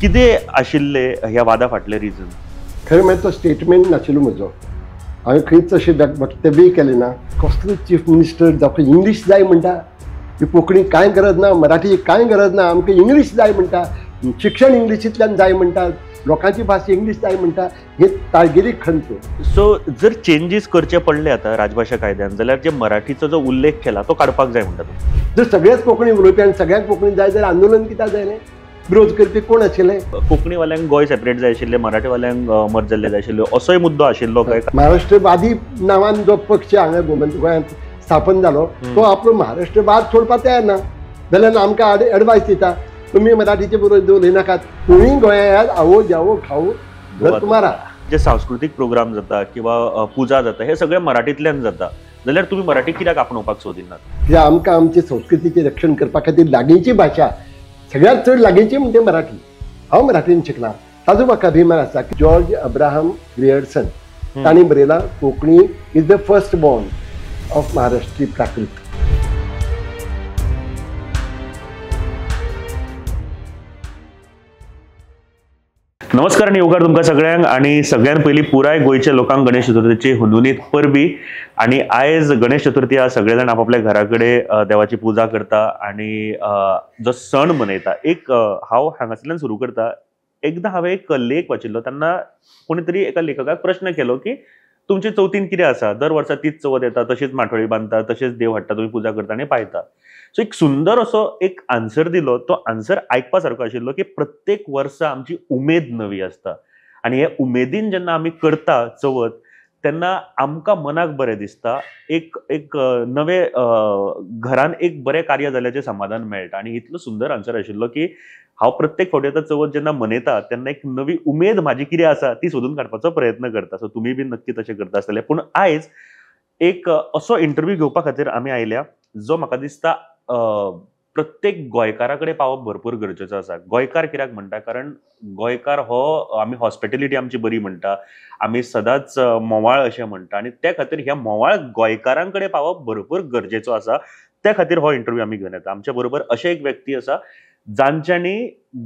कितें आशिल्ले ह्या वादा फाटले रिजन? खरें म्हळ्यार तो स्टेटमेंट नाशिल्लो म्हजो. हांवें खंयच अशें वक्तव्य केलें ना. कसलो चीफ मिनिस्टर जावं इंग्लीश जाय म्हणटा, ही कोंकणी कांय गरज ना, मराठी कांय गरज ना, आमकां इंग्लीश जाय म्हणटा, शिक्षण इंग्लिशींतल्यान जाय म्हणटा, लोकांची भास इंग्लीश जाय म्हणटा, हे तागेली खंत. सो जर चेंजीस करचे पडले आतां राजभाशा कायद्यान जाल्यार जे मराठीचो जो उल्लेख केला तो काडपाक जाय म्हणटा तूं? जर सगळेच कोंकणी उलोवपी आनी सगळ्यांक कोंकणी जाय जाल्यार आंदोलन कित्याक जायलें? विरोध करपी कोण आशिल्ले? कोंकणीवाल्यांक गोंय सेपरेट जाय आशिल्लें, मराठीवाल्यांक मर्ज जाल्लें जाय आशिल्लें, असोय मुद्दो आशिल्लो काय? महाराष्ट्रवादी नांवान जो पक्ष हांगा गोंयांत स्थापन जालो तो आपलो महाराष्ट्रवाद सोडपाक तयार ना, जाल्यार आमकां एडवायस दिता तुमी मराठीचे बरोबर उलयनाकात, तुमी गोंयांत आवो जावो खाओ घर तुम्हारा. जे सांस्कृतीक प्रोग्राम जाता किंवा पुजा जाता हे सगळे मराठींतल्यान जाता, जाल्यार तुमी मराठी कित्याक आपणोवपाक सोदिनात? कित्याक आमकां आमचे संस्कृतीचें रक्षण करपा खातीर लागींची भाशा, सगळ्यांत चड लागींची म्हणजे मराठी. हांव मराठीन शिकलां, ताजो म्हाका अभिमान आसा. जॉर्ज अब्राहम ग्रियर्सन तांणी बरयलां, Konkani is the first born of Maharashtri Prakrit. नमस्कार आनी येवकार तुमकां सगळ्यांक. आनी सगळ्यान पयलीं पुराय गोंयच्या लोकांक गणेश चतुर्थीची हुनहुनीत परबी. आनी आयज गणेश चतुर्थी हा, सगळे जाण आपापल्या घरा कडेन देवाची पुजा करता आनी जो सण मनयता. एक हांव हांगासरल्यान सुरू करता. एकदां हांवें एक लेख वाचिल्लो, तेन्ना कोणी तरी एका लेखकाक प्रश्न केलो की तुमचे चवथीन कितें आसा, दर वर्सा तीच चवथ येता, तशीच माठोळी बांदता, तशेंच देव हाडटा, तुमी पुजा करता आनी पायता. सो एक सुंदर असो एक आन्सर दिलो, तो आन्सर आयकपा सारको आशिल्लो की प्रत्येक वर्सा आमची उमेद नवी आसता आनी हे उमेदीन जेन्ना आमी करता चवथ तेन्ना आमकां मनाक बरें दिसता, एक एक नवे घरान एक बरें कार्य जाल्याचें समाधान मेळटा. आनी इतलो सुंदर आन्सर आशिल्लो की हांव प्रत्येक फावटी आतां चवथ जेन्ना मनयता तेन्ना एक नवी उमेद म्हाजी कितें आसा ती सोदून काडपाचो प्रयत्न करता. सो तुमी बी नक्की तशें करता आसतले. पूण आयज एक असो इंटरव्यू घेवपा खातीर आमी आयल्या जो म्हाका दिसता प्रत्येक गोंयकारा कडेन पावप भरपूर गरजेचो आसा. गोंयकार कित्याक म्हणटा, कारण गोंयकार हो आमी हॉस्पिटेलिटी आमची बरी म्हणटा, आमी सदांच मोवाळ अशें म्हणटा आनी त्या खातीर ह्या मोवाळ गोंयकारां कडेन पावप भरपूर गरजेचो आसा. त्या खातीर हो इंटरव्यू आमी घेवन येता. आमच्या बरोबर अशें एक व्यक्ती आसा जांच्यांनी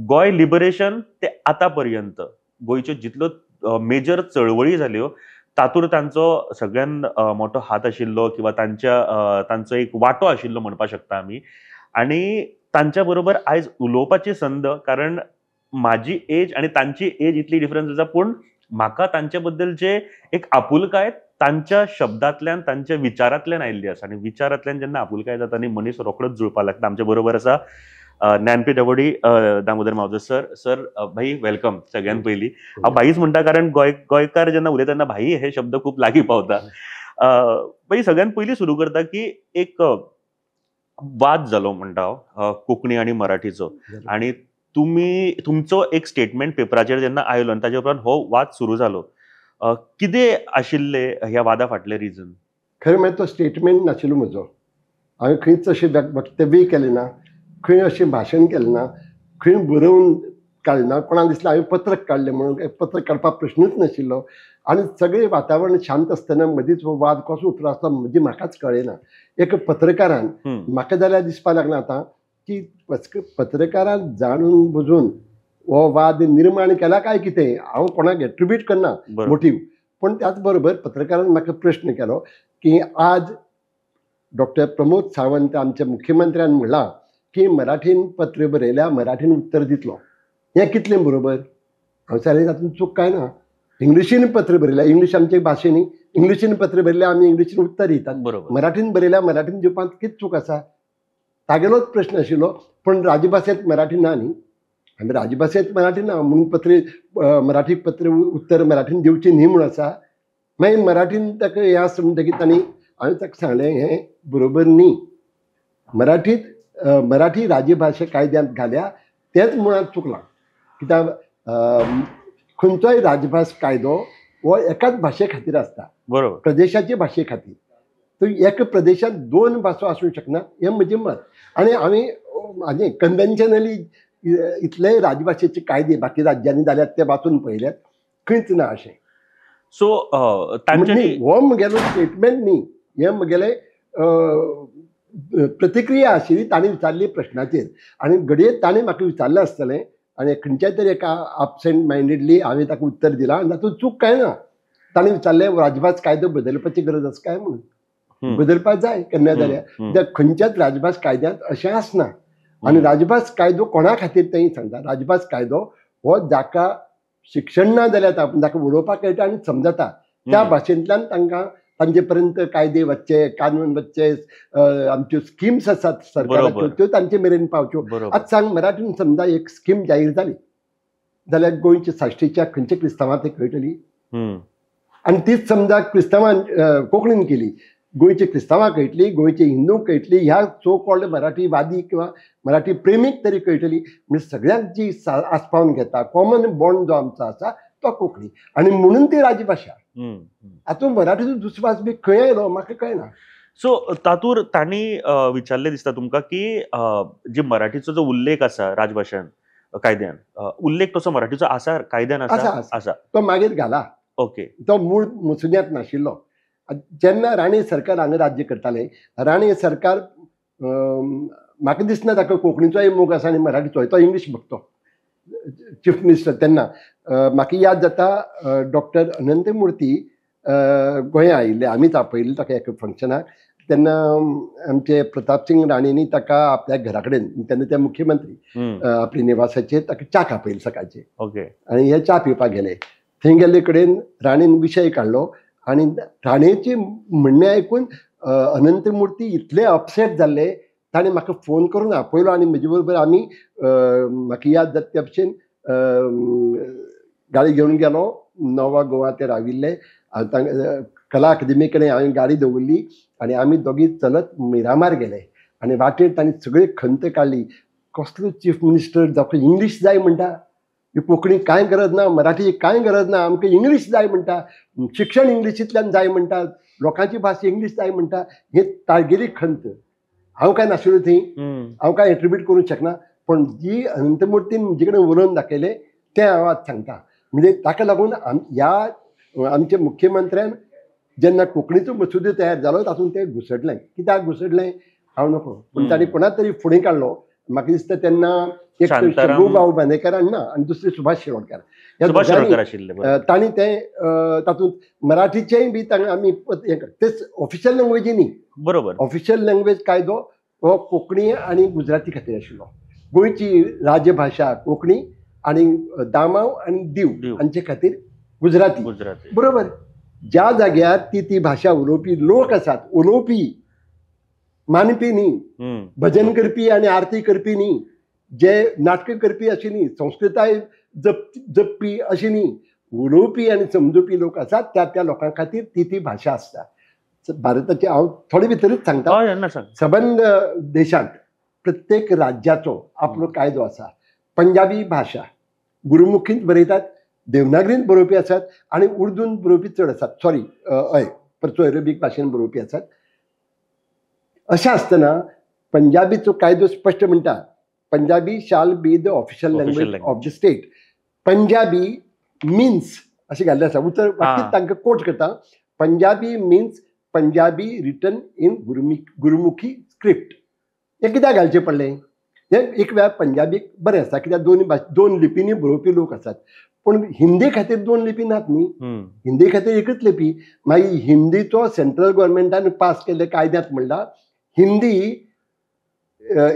गोंय लिबरेशन ते आतां पर्यंत गोंयच्यो जितल्यो मेजर चळवळी जाल्यो तातूंत तांचो सगळ्यान मोठो हात आशिल्लो किंवा तांचो एक वांटो आशिल्लो म्हणपाक शकता आमी. आनी तांच्या बरोबर आयज उलोवपाची संद, कारण म्हाजी एज आनी तांची एज इतली डिफरन्स आसा, पूण म्हाका तांचे बद्दल जे एक आपुलकाय तांच्या शब्दांतल्यान तांच्या विचारांतल्यान आयिल्ली आसा आनी विचारांतल्यान जेन्ना आपुलकाय जाता आनी मनीस रोखडोच जुळपाक लागता. आमच्या बरोबर आसा Jnanpith awardee Damodar Mauzo sir. Sir भाई welcome. सगळ्यान पयलीं हांव भाईच म्हणटा कारण गोंयकार जेन्ना उलयता तेन्ना भाई हे शब्द खूब लागीं पावता. भाई सगळ्यान पयलीं सुरू करता की एक वाद जालो म्हणटा हांव कोंकणी आनी मराठीचो, आनी तुमी तुमचो एक स्टेटमेंट पेपराचेर जेन्ना आयलो आनी ताजे उपरांत हो वाद सुरू जालो, कितें आशिल्ले ह्या वादा फाटले रिजन? खरें म्हळ्यार तो स्टेटमेंट नाशिल्लो म्हजो. हांवें खंयच अशें वक्तव्य केलें ना, खंय अशें भाशण केलें ना, खंय बरोवन काडलें ना. कोणाक दिसलें हांवें पत्रक काडलें म्हणून, पत्रक काडपाक प्रश्नूच नाशिल्लो. आनी सगळें वातावरण शांत आसतना मदींच हो वाद कसो उप्रासलो म्हणजे म्हाकाच कळ्ळें ना. एक पत्रकारान म्हाका जाल्यार दिसपाक लागना आतां की पत्रकारान जाणून बुजून हो वाद निर्माण केला काय कितें, हांव कोणाक एट्रिब्यूट करना मोटीव, पूण त्याच बरोबर पत्रकारान म्हाका प्रश्न केलो की आज डॉक्टर प्रमोद सावंत आमच्या मुख्यमंत्र्यान म्हणलां की मराठीन पत्र बरयल्या मराठीन उत्तर दितलो, हें कितलें बरोबर? हांव सांगलें तातूंत चूक काय ना. इंग्लिशीन पत्र बरयल्या, इंग्लीश आमचे भाशेनी, इंग्लिशीन पत्र बरयल्या आमी इंग्लिशीन उत्तर दितात, मराठीन बरयल्या मराठीन दिवपांत कितें चूक आसा? तागेलोच प्रश्न आशिल्लो. पूण राजभाशेंत मराठी ना न्ही, आमी राजभाशेंत मराठी ना म्हणून पत्र मराठी पत्र उत्तर मराठीन दिवचें न्ही म्हूण आसा. मागीर मराठीन ताका हें आसा म्हणटकीर तांणी, हांवें ताका सांगलें हें बरोबर न्ही, मराठीत मराठी राजभाशा कायद्यांत घाल्या तेंच मुळांत चुकलां. कित्याक खंयचोय राजभास कायदो हो एकाच भाशे खातीर आसता, बरोबर, प्रदेशाचे भाशे खातीर. तर एका प्रदेशांत दोन भासो आसूंक शकना हें म्हजें मत. आनी आमी आनी कन्वेन्शनली इतलेय राजभाशेचे कायदे बाकी राज्यांनी जाल्यात ते वाचून पळयल्यात खंयच ना अशें. सो हो म्हगेलो स्टेटमेंट न्ही, हें म्हगेलें प्रतिक्रिया आशिल्ली तांणी विचारली प्रश्नाचेर, आनी घडये ताणें म्हाका विचारलें आसतलें आनी खंयच्या तरी एका अबसेंट मायंडेडली हांवें ताका उत्तर दिलां आनी तातूंत चूक कांय ना. ताणें विचारलें राजभास कायदो बदलपाची गरज आसा काय म्हणून. बदलपाक जाय केन्ना जाल्यार, कित्याक खंयच्याच राजभास कायद्यांत अशें आसना. आनी राजभास कायदो कोणा खातीर तेंय सांगता. राजभास कायदो हो जाका शिक्षण ना जाल्यार ताका उलोवपाक कळटा आनी समजता त्या भाशेंतल्यान तांकां तांचे पर्यंत कायदे वचचे, कानून वचचे, आमच्यो स्किम्स आसात सरकाराच्यो त्यो तांचे मेरेन पावच्यो. आतां सांग मराठीन समजा एक स्कीम जाहीर जाली जाल्यार गोंयच्या साश्टीच्या खंयच्या क्रिस्तांवांक ती कळटली? आनी तीच समजा क्रिस्तांवान कोंकणीन केली, गोंयचे क्रिस्तांवांक कळटली, गोंयचे हिंदूंक कळटली, ह्या सो कॉल्ड मराठी वादी किंवा मराठी प्रेमीक तरी कळटली. म्हणजे सगळ्यांक जी आस्पावन घेता कॉमन बॉन्ड जो आमचो आसा तो कोंकणी, आनी म्हणून ती राजभाशा. आतां मराठीचो दुस्वास बी खंय आयलो म्हाका कळना. सो तातूर तांणी विचारलें दिसता तुमकां की जे मराठीचो जो उल्लेख आसा राजभाशेन कायद्यान, उल्लेख तसो मराठीचो आसा कायद्यान आसा आसा, तो मागीर घाला. ओके, तो मूळ मसुद्यांत नाशिल्लो. जेन्ना राणे सरकार हांगा राज्य करताले, राणे सरकार म्हाका दिसना ताका कोंकणीचोय मोग आसा आनी मराठीचोय, तो इंग्लीश बघतो चीफ मिनिस्टर तेन्ना. म्हाका याद जाता डॉक्टर अनंतमूर्ती गोंया आयिल्ले, आमीच आपयल्ले ताका एका फंक्शनाक. तेन्ना आमचे प्रतापसिंग राणेंनी ताका आपल्या घरा कडेन, तेन्ना ते मुख्यमंत्री, आपल्या निवासाचेर ताका च्याक आपयले सकाळचे. ओके, आनी हे च्या पिवपाक गेले. थंय गेल्ले कडेन राणेन विशय काडलो आनी राणेचें म्हणणें आयकून अनंतमूर्ती इतले अपसेट जाल्ले, ताणें म्हाका फोन करून आपयलो आनी म्हजे बरोबर आमी म्हाका याद जाता त्या भशेन गाडी घेवन गेलो. नोवा गोवा ते राविल्ले, कला अकादमी कडेन हांवें गाडी दवरली आनी आमी दोगी चलत मिरामार गेले. आनी वाटेर तांणी सगळी खंत काडली, कसलो चीफ मिनिस्टर जाका इंग्लीश जाय म्हणटा, ही कोंकणी कांय गरज ना, मराठी कांय गरज ना, आमकां इंग्लीश जाय म्हणटा, शिक्षण इंग्लिशींतल्यान जाय म्हणटा, लोकांची भास इंग्लीश जाय म्हणटा. हे तागेली खंत. हांव कांय नाशिल्लो थंय, हांव कांय एट्रिब्यूट करूंक शकना, पूण जी अनंतमूर्तीन म्हजे कडेन उलोवन दाखयलें तें हांव आज सांगता. म्हणजे ताका लागून ह्या आमच्या मुख्यमंत्र्यान जेन्ना कोंकणीचो मसुदो तयार जालो तातूंत ते घुसडलें. कित्याक घुसडलें हांव नको, पूण तांणी कोणा तरी फुडें काडलो. म्हाका दिसता तेन्ना एक शंभू भाऊ बांदेकर ना आनी दुसरे सुभाष शिरोडकर, ह्या तांणी तें तातूंत मराठीचेंय बी तांणी आमी तेच ऑफिशियल लँग्वेजी न्ही, बरोबर, ऑफिशियल लँग्वेज कायदो हो कोंकणी आनी गुजराती खातीर आशिल्लो. गोंयची राजभाशा कोंकणी आनी दामांव आनी दीव हांचे खातीर गुजराती, बरोबर. ज्या जाग्यार ती ती भाशा उलोवपी लोक आसात, उलोवपी मानपी न्ही, भजन करपी आनी आरती करपी न्ही, जे नाटकां करपी अशी न्ही, संस्कृताय जपपी अशी न्ही, उलोवपी आनी समजुपी लोक आसात त्या त्या लोकां खातीर ती ती भाशा आसता. भारताचे हांव थोडे भितरूच सांगता, सबंद देशांत प्रत्येक राज्याचो आपलो कायदो आसा. पंजाबी भाशा गुरुमुखींत बरयतात, देवनागरींत बरोवपी आसात आनी उर्दून बरोवपी चड आसात, सॉरी हय परतो अरेबीक भाशेन बरोवपी आसात. अशें आसतना पंजाबीचो कायदो स्पश्ट म्हणटा, Punjabi shall be the official language of the state. Punjabi means अशें घाल्लें आसा उतर, वाक्य तांकां कोट करता, Punjabi means Punjabi written in Gurmukhi script. हें कित्याक घालचें पडलें? हें एक वेळार पंजाबीक बरें आसा कित्याक दोन लिपींनी बरोवपी लोक आसात, पूण हिंदी खातीर दोन लिपी नात न्ही, हिंदी खातीर एकच लिपी. मागीर हिंदीचो सेंट्रल गव्हर्मेंटान पास केल्ले कायद्यांत म्हणला हिंदी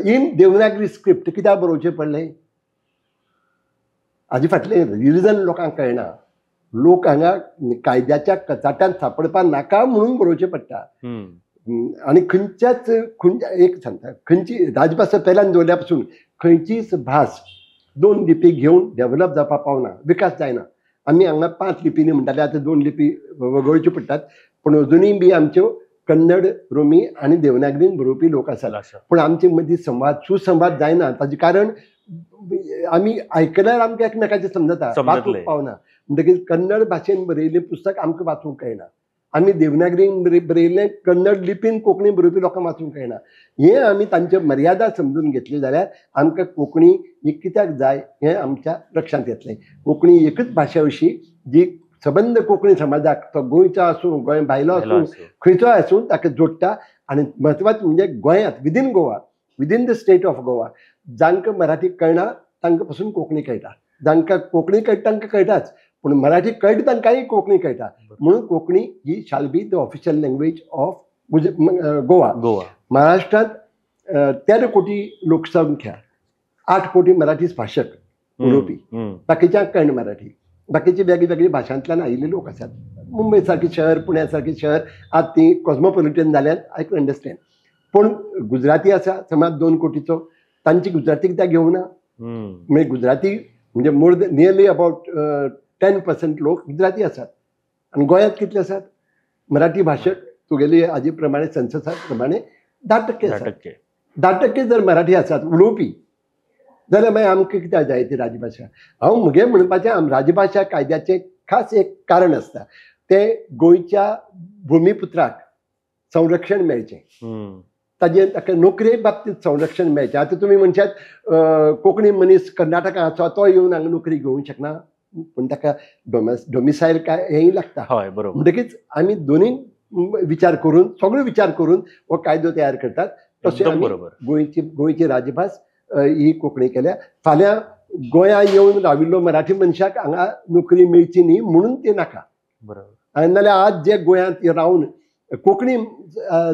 इन देवनागरी स्क्रिप्ट कित्याक बरोवचें पडलें? हाजे फाटलें रिजन लोकांक कळना. लोक हांगा कायद्याच्या कचाट्यांत सापडपाक नाका म्हणून बरोवचें पडटा. आनी खंयच्याच एक सांगता, खंयची राजभाशा पेल्यान दवरल्या पासून खंयचीच भास दोन लिपी घेवन डेवलप जावपाक पावना, विकास जायना. आमी हांगा 5 लिपींनी म्हणटाले, आतां 2 लिपी वगळच्यो पडटात, पूण अजुनूय बी आमच्यो कन्नड, रोमी आनी देवनागरीन बरोवपी लोक आसात. पूण आमचे मदीं संवाद सुसंवाद जायना. ताजें कारण आमी आयकल्यार आमकां एकमेकाचें समजता, वाचूंक पावना. म्हणटकीर कन्नड भाशेन बरयल्लें पुस्तक आमकां वाचूंक कळना, आमी देवनागरीन बरयल्लें कन्नड लिपीन कोंकणी बरोवपी लोकांक वाचूंक कळना. हें आमी तांच्यो मर्यादा समजून घेतली जाल्यार आमकां कोंकणी ही कित्याक जाय हें आमच्या लक्षांत येतलें. कोंकणी एकच भाशा अशी जी सबंद कोंकणी समाजाक, तो गोंयचो आसूं, गोंय भायलो आसूं, खंयचोय आसूं, ताका जोडटा. आनी म्हत्वाचें म्हणजे गोंयांत within Goa, within the state of Goa, जांकां मराठी कळना तांकां पसून कोंकणी कळटा. जांकां कोंकणी कळटा तांकां कळटाच, पूण मराठी कळटा तांकांय कोंकणी कळटा. म्हणून कोंकणी ही shall be the official language of Goa. Goa महाराष्ट्रांत 13 कोटी लोकसंख्या, 8 कोटी मराठीच भाशक उलोवपी, बाकीच्यांक कळना मराठी, बाकीचे वेगळी भाशांतल्यान आयिल्ले लोक आसात. मुंबय सारकें शहर, पुण्या सारकें शहर आज ती कॉस्मोपॉलिटन जाल्यात, I can understand. पूण गुजराती आसा समाज 2 कोटीचो, तांची गुजराती कित्याक घेवना? म्हणजे गुजराती म्हणजे मोर दॅन नियरली अबाउट 10% लोक गुजराती आसात. आनी गोंयांत कितले आसात मराठी भाशक? तुगेली हाजे प्रमाणे सेन्ससा प्रमाणे 10% आसात. 10% जर मराठी आसात उलोवपी जाल्यार मागीर आमकां कित्याक जाय ती राजभाशा? हांव म्हगे म्हणपाचें, राजभाशा कायद्याचें खास एक कारण आसता, तें गोंयच्या भुमीपुत्राक संरक्षण मेळचें, ताजें ताका नोकरे बाबतींत संरक्षण मेळचें. आतां तुमी म्हणशात कोंकणी मनीस कर्नाटका आसा तो येवन हांगा नोकरी घेवंक शकना, पूण ताका डोमिसायल काय हेंय लागता. हय बरोबर. म्हणटकीच आमी दोनूय विचार करून, सगळो विचार करून हो कायदो तयार करतात. तशें आमी गोंयची राजभास ही कोंकणी केल्या. फाल्यां गोंया येवन राविल्लो मराठी मनशाक हांगा नोकरी मेळची न्ही म्हणून ते नाका. बरोबर. आनी नाल्यार आज जे गोंयांत रावन कोंकणी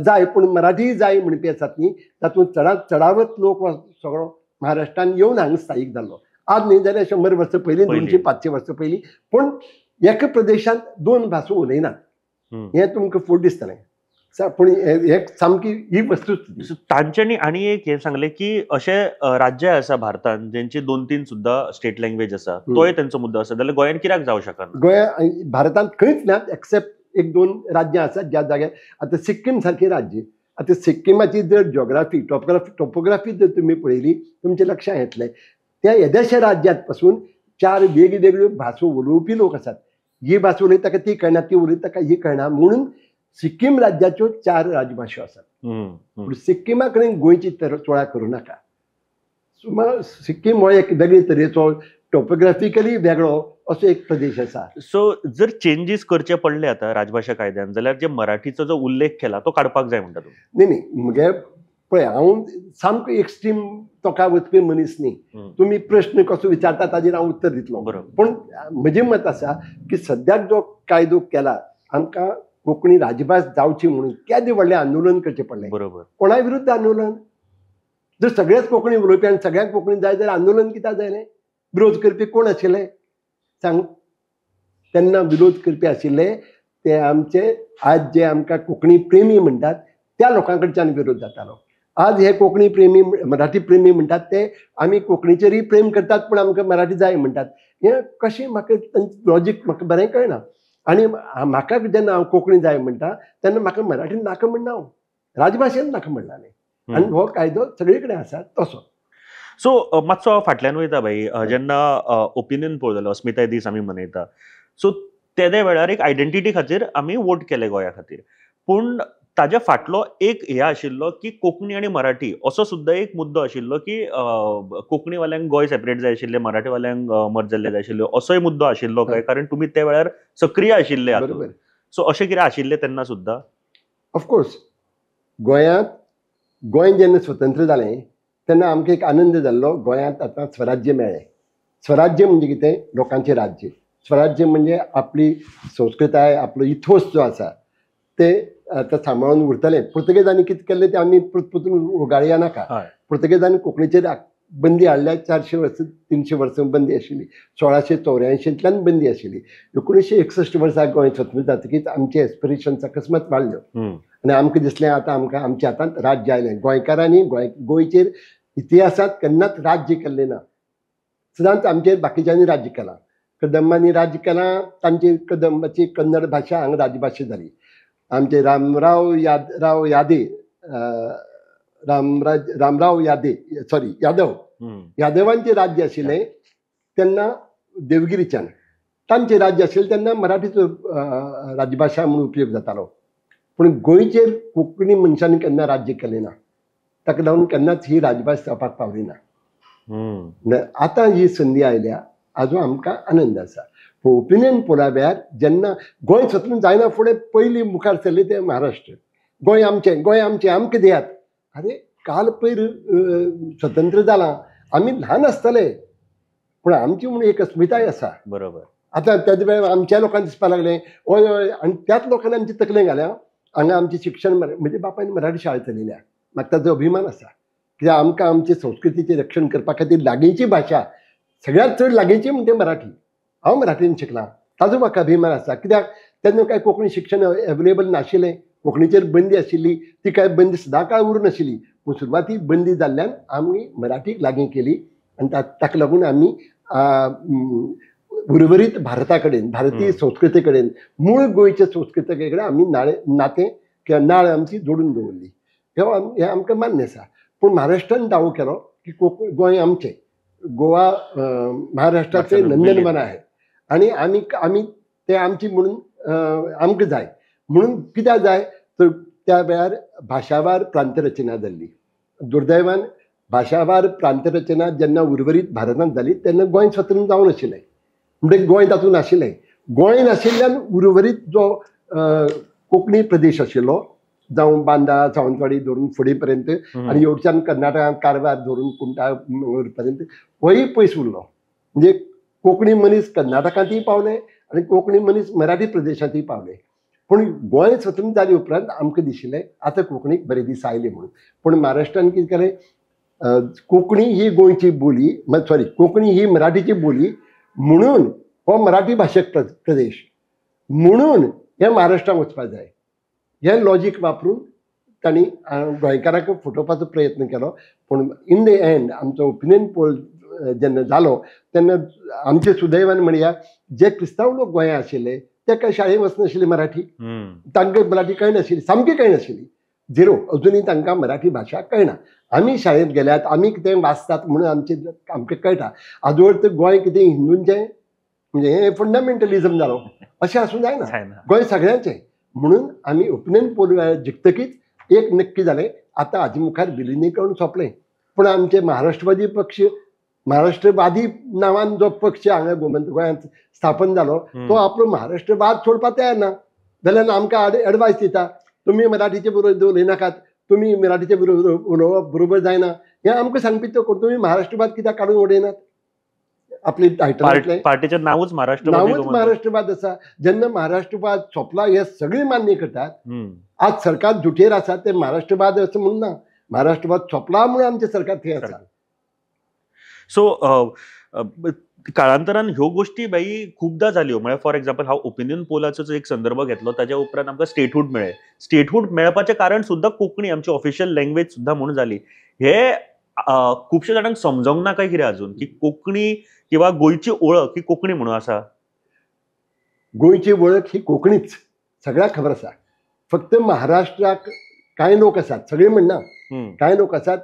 जाय पूण मराठी जाय म्हणपी आसात न्ही, तातूंत चडांत चडावत लोक सगळो महाराष्ट्रान येवन हांगा स्थायीक जाल्लो. आज न्ही जाल्यार 100 वर्सां पयलीं, 200-500 वर्सां पयलीं. पूण एका प्रदेशांत 2 भासो उलयनात हें तुमकां फुडें दिसतलें. पूण हे सामकी ही वस्तू. तांच्यांनी आनी एक हें सांगलें की अशें राज्य आसा भारतांत जेंची 2-3 सुद्दां स्टेट लँग्वेज आसा, तोय तेंचो मुद्दो आसा, जाल्यार गोंयांत कित्याक जावं शकना? गोंया भारतांत खंयच ना एक्सेप्ट 1-2 राज्यां आसात ज्या जाग्यार. आतां सिक्कीम सारकें राज्य, आतां सिक्किमाची जर जॉग्राफी टोपोग्राफी जर तुमी पळयली तुमच्या लक्षांत येतलें, त्या येद्याश्या राज्यांत पासून 4 वेगवेगळ्यो भासो उलोवपी लोक आसात. ही भास उलयता ताका ती कळना, ती उलयता ताका ही कळना, म्हणून सिक्कीम राज्याच्यो 4 राजभाशो आसात. पूण सिक्किमा कडेन गोंयची तुळा करूं नाका. सुमार सिक्कीम हो एक वेगळे तरेचो टोपोग्राफिकली वेगळो असो एक प्रदेश आसा. सो जर चेंजीस करचे पडले आतां राजभाशा कायद्यान जाल्यार जे मराठीचो जो उल्लेख केला तो काडपाक जाय म्हणटा तूं? न्ही न्ही, म्हगे पळय हांव सामको एक्स्ट्रीम तोका वचपी मनीस न्ही. तुमी प्रश्न कसो विचारता ताजेर हांव उत्तर दितलो. बरोबर. पूण म्हजें मत आसा की सद्याक जो कायदो केला आमकां कोंकणी राजभास जावची म्हणून केदें व्हडलें आंदोलन करचें पडलें. बरोबर. कोणा विरुद्ध आंदोलन? जर सगळेच कोंकणी उलोवपी आनी सगळ्यांक कोंकणी जाय जाल्यार आंदोलन कित्याक जायलें? विरोध करपी कोण आशिल्ले सांग? तेन्ना विरोध करपी आशिल्ले ते आमचे आज जे आमकां कोंकणी प्रेमी म्हणटात त्या लोकां कडच्यान विरोध जातालो. आज हे कोंकणी प्रेमी मराठी प्रेमी म्हणटात ते आमी कोंकणीचेरूय प्रेम करतात पूण आमकां मराठी जाय म्हणटात. हें कशें म्हाका तांचें लॉजीक म्हाका बरें कळना. आनी म्हाका जेन्ना हांव कोंकणी जाय म्हणटा तेन्ना म्हाका मराठी नाका म्हणना, हांव राजभाशेन नाका म्हणला न्ही. आनी हो कायदो सगळे कडेन आसा तसो. सो मातसो हांव फाटल्यान वयता भाई, जेन्ना ओपिनियन पोल जालो, अस्मिताय दीस आमी मनयता, सो तेदे वेळार एक आयडेंटिटी खातीर आमी वोट केले गोंया खातीर, पूण ताज्या फाटलो एक हे आशिल्लो की कोंकणी आनी मराठी असो सुद्दां एक मुद्दो आशिल्लो की कोंकणीवाल्यांक गोंय सेपरेट जाय आशिल्लें, मराठीवाल्यांक मर्ज जाल्लें जाय आशिल्लें, असोय मुद्दो आशिल्लो काय? कारण तुमी त्या वेळार सक्रीय आशिल्ले. बरोबर. सो अशें कितें आशिल्लें तेन्ना सुद्दां? ऑफकोर्स गोंयांत, गोंय जेन्ना स्वतंत्र जालें तेन्ना आमकां एक आनंद जाल्लो, गोंयांत आतां स्वराज्य मेळ्ळें. स्वराज्य म्हणजे कितें? लोकांचें राज्य. स्वराज्य म्हणजे आपली संस्कृताय, आपलो इथोस जो आसा ते आतां सांबाळून उरतलें. पुर्तुगेजांनी कितें केल्लें तें आमी परतून उगाळया नाका. पुर्तुगेजांनी कोंकणीचेर बंदी हाडल्या, 400 वर्सां 300 वर्सां बंदी आशिल्ली, 1684 बंदी आशिल्ली. 1961 वर्सा गोंय स्वतंत्र जातकीच आमचे एस्पिरेशन्स अकस्मात वाडल्यो आनी आमकां दिसलें आतां आमकां आमच्या हातांत राज्य आयलें. गोंयकारांनी गोंयचेर इतिहासांत केन्नाच राज्य केल्लें ना, सदांच आमचेर बाकीच्यांनी राज्य केलां. कदंबांनी राज्य केलां, तांची कदंबाची कन्नड भाशा हांगा राजभाशा जाली. आमचे रामराव यादे रामराव यादे सॉरी यादव, यादवांचें राज्य आशिल्लें तेन्ना देवगिरीच्यान तांचें राज्य आशिल्लें तेन्ना मराठीचो राजभाशा म्हणून उपयोग जातालो. पूण गोंयचेर कोंकणी मनशांनी केन्ना राज्य केलें ना, ताका लागून केन्नाच ही राजभास जावपाक पावली ना. आतां ही संदी आयल्या, आजून आमकां आनंद आसा. ओपिनियन पोला वेळार जेन्ना गोंय स्वतंत्र जायना फुडें पयलीं मुखार सरलें तें महाराष्ट्र. गोंय आमचें, गोंय आमचें, आमकां दियात. अरे काल पयर स्वतंत्र जालां, आमी ल्हान आसतले, पूण आमची म्हणून एक अस्मिताय आसा. बरोबर. आतां त्याच वेळार आमच्या लोकांक दिसपाक लागलें हय हय, आनी त्याच लोकांनी आमची तकलें घाल्या. हांगा आमचें शिक्षण म्हज्या बापायन मराठी शाळा चलयल्या, म्हाका ताजो अभिमान आसा. कित्याक आमकां आमचे संस्कृतीचें रक्षण करपा खातीर लागींची भाशा सगळ्यांत चड लागींची म्हणजे मराठी. हांव मराठीन शिकलां, ताजो म्हाका अभिमान आसा. कित्याक तेन्ना कांय कोंकणी शिक्षण एवेलेबल नाशिल्लें, कोंकणीचेर बंदी आशिल्ली, ती कांय बंदी सदां काळ उरूं नाशिल्ली. पूण सुरवाती बंदी जाल्ल्यान आमी मराठीक लागीं केली आनी ताका लागून आमी उर्वरीत भारता कडेन, भारतीय संस्कृती कडेन, मूळ गोंयच्या संस्कृती कडेन आमी नातें किंवा नाळ आमची जोडून दवरली. हें आमकां मान्य आसा. पूण महाराष्ट्रान दावो केलो की गोंय आमचें, गोवा महाराष्ट्राचें नंदनवन आहे आनी आमी आमी ते आमची म्हणून आमकां जाय. म्हणून कित्याक जाय तर त्या वेळार भाशावार प्रांतरचना जाल्ली. दुर्दैवान भाशावार प्रांतरचना जेन्ना उर्वरीत भारतांत जाली तेन्ना गोंय स्वतंत्र जावं नाशिल्लें, म्हणजे गोंय तातूंत नाशिल्लें. गोंय नाशिल्ल्यान उर्वरीत जो कोंकणी प्रदेश आशिल्लो, जावं बांदा सावंतवाडी धरून फुडें पर्यंत आनी येवच्यान कर्नाटकांत कारवार धरून कुमटा मंगळूर पर्यंत, होय पयस उरलो. म्हणजे कोंकणी मनीस कर्नाटकांतूय पावले आनी कोंकणी मनीस मराठी प्रदेशांतूय पावले. पूण गोंय स्वतंत्र जाले उपरांत आमकां दिशिल्लें आतां कोंकणीक बरे दीस आयले म्हणून. पूण महाराष्ट्रान कितें केलें, कोंकणी ही गोंयची बोली, सॉरी कोंकणी ही मराठीची बोली म्हणून हो मराठी भाशक प्रदेश म्हणून हें महाराष्ट्राक वचपाक जाय, हें लॉजीक वापरून तांणी गोंयकारांक फटोवपाचो प्रयत्न केलो. पूण इन the end आमचो ओपिनियन पोल जेन्ना जालो तेन्ना आमचे सुदैवान म्हणया जे क्रिस्तांव लोक गोंया आशिल्ले ते काय शाळेक वचनाशिल्ले मराठी, तांकां मराठी कळनाशिल्ली, सामकी कळनाशिल्ली, झिरो. अजुनूय तांकां मराठी भाशा कळना. आमी शाळेंत गेल्यात, आमी कितें वाचतात म्हणून आमचें आमकां कळटा. आजवळ तर गोंय कितें हिंदूंचें म्हणजे हें फंडामेंटलिझम जालो, अशें आसूं जायना. गोंय सगळ्यांचें. म्हणून आमी ओपिनियन पोल वेळार जिखतकीच एक नक्की जालें, आतां हाजे मुखार विलिनीकरण सोंपलें. पूण आमचे महाराष्ट्रवादी पक्ष, महाराष्ट्रवादी नांवान जो पक्ष हांगा गोंयांत स्थापन जालो तो आपलो महाराष्ट्रवाद सोडपाक तयार ना. जाल्यार आमकां एडवायस दिता, तुमी मराठीचे बरोबर उलयनाकात, तुमी मराठीचे बरोबर उलोवप बरोबर जायना, हें आमकां सांगपी तो कोण? तुमी महाराष्ट्रवाद कित्याक काडून उडयनात? आपली टायटल पार्टीचें नांवूच महाराष्ट्रवाद, महाराष्ट्रवाद आसा. जेन्ना महाराष्ट्रवाद सोंपला हें सगळीं मान्य करतात. आज सरकार जुटेर आसा ते महाराष्ट्रवाद अशें म्हणून ना, महाराष्ट्रवाद सोंपला म्हणून आमचें सरकार थंय आसा. सो काळांतरान ह्यो गोष्टी बाई खूपदा जाल्यो. म्हळ्यार फॉर एक्झाम्पल हांव ओपिनियन पोलाचो एक संदर्भ घेतलो, ताज्या उपरांत आमकां स्टेटहूड मेळ्ळें. स्टेटहूड मेळपाचें कारण सुद्दां कोंकणी आमची ऑफिशियल लँग्वेज सुद्दां म्हणून जाली. हे खुबशे जाणांक समजोंक ना काय कितें अजून की कोंकणी किंवा गोंयची ओळख ही कोंकणी म्हणून आसा. गोंयची वळख ही कोंकणीच, सगळ्यांक खबर आसा. फक्त महाराष्ट्राक कांय लोक आसात, सगळे म्हणना, कांय लोक आसात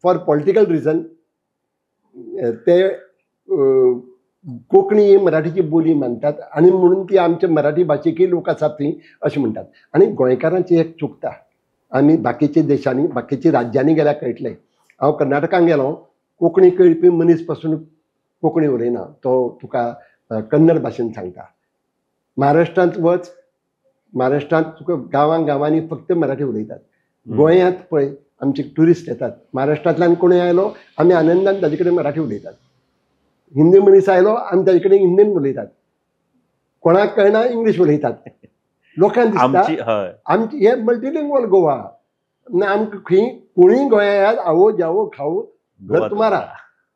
फॉर पॉलिटिकल रिजन ते कोंकणी ही मराठीची बोली मानतात आनी म्हणून ती आमचे मराठी भाशेकय लोक आसात थंय अशें म्हणटात. आनी गोंयकारांची एक चुकता. आमी बाकीच्या देशांनी, बाकीच्या राज्यांनी गेल्यार कळटलें. हांव कर्नाटकान गेलो, कोंकणी कळपी मनीस पासून कोंकणी उलयना, तो तुका कन्नड भाशेन सांगता. महाराष्ट्रांत वच, महाराष्ट्रांत तुका गांवां गांवांनी फक्त मराठी उलयतात. गोंयांत पळय आमचे ट्युरिस्ट येतात, महाराष्ट्रांतल्यान कोणूय आयलो आमी आनंदान ताजे कडेन मराठी उलयतात. हिंदी मनीस आयलो आमी ताजे कडेन हिंदीन उलयतात. कोणाक कळना इंग्लीश उलयतात. लोकांक दिसता आमची हे मल्टीलिंग्वल गोवा ना. आमकां खंय कोणूय गोंया येयात, आवो जावो खाओ घर तुम्हारा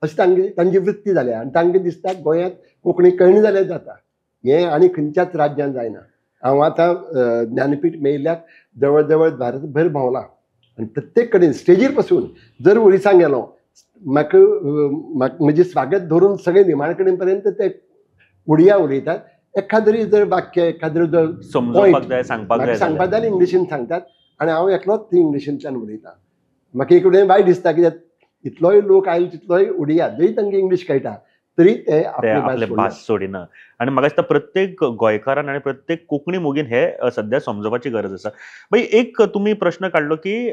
अशी तांची वृत्ती जाल्या. आनी तांकां दिसता गोंयांत कोंकणी कळणी जाल्यार जाता. हें आनी खंयच्याच राज्यांत जायना. हांव आतां ज्ञानपीठ मेळिल्ल्याक जवळ जवळ भारतभर भोंवलां आनी प्रत्येक कडेन स्टेजीर पसून जर ओरिसांक गेलो म्हाका म्हजें स्वागत धरून सगळे निमाण कडेन पर्यंत ते उडिया उलयतात. एखाद्री जर वाक्य, एखाद्री जर समजोवपाक जाय, सांगपाक जाय, सांगपाक जाल्यार इंग्लिशीन सांगतात आनी हांव एकलोच ती इंग्लिशींतल्यान उलयतां. म्हाका एक कडेन वायट दिसता कित्याक इतलोय लोक आयले तितलोय उडिया, जरी तांकां इंग्लीश कळटा तरी ते आपली भास सोडिना. आनी म्हाका दिसता प्रत्येक गोंयकारान आनी प्रत्येक कोंकणी मोगीन हे सद्या समजोवपाची गरज आसा. बाई एक तुमी प्रश्न काडलो की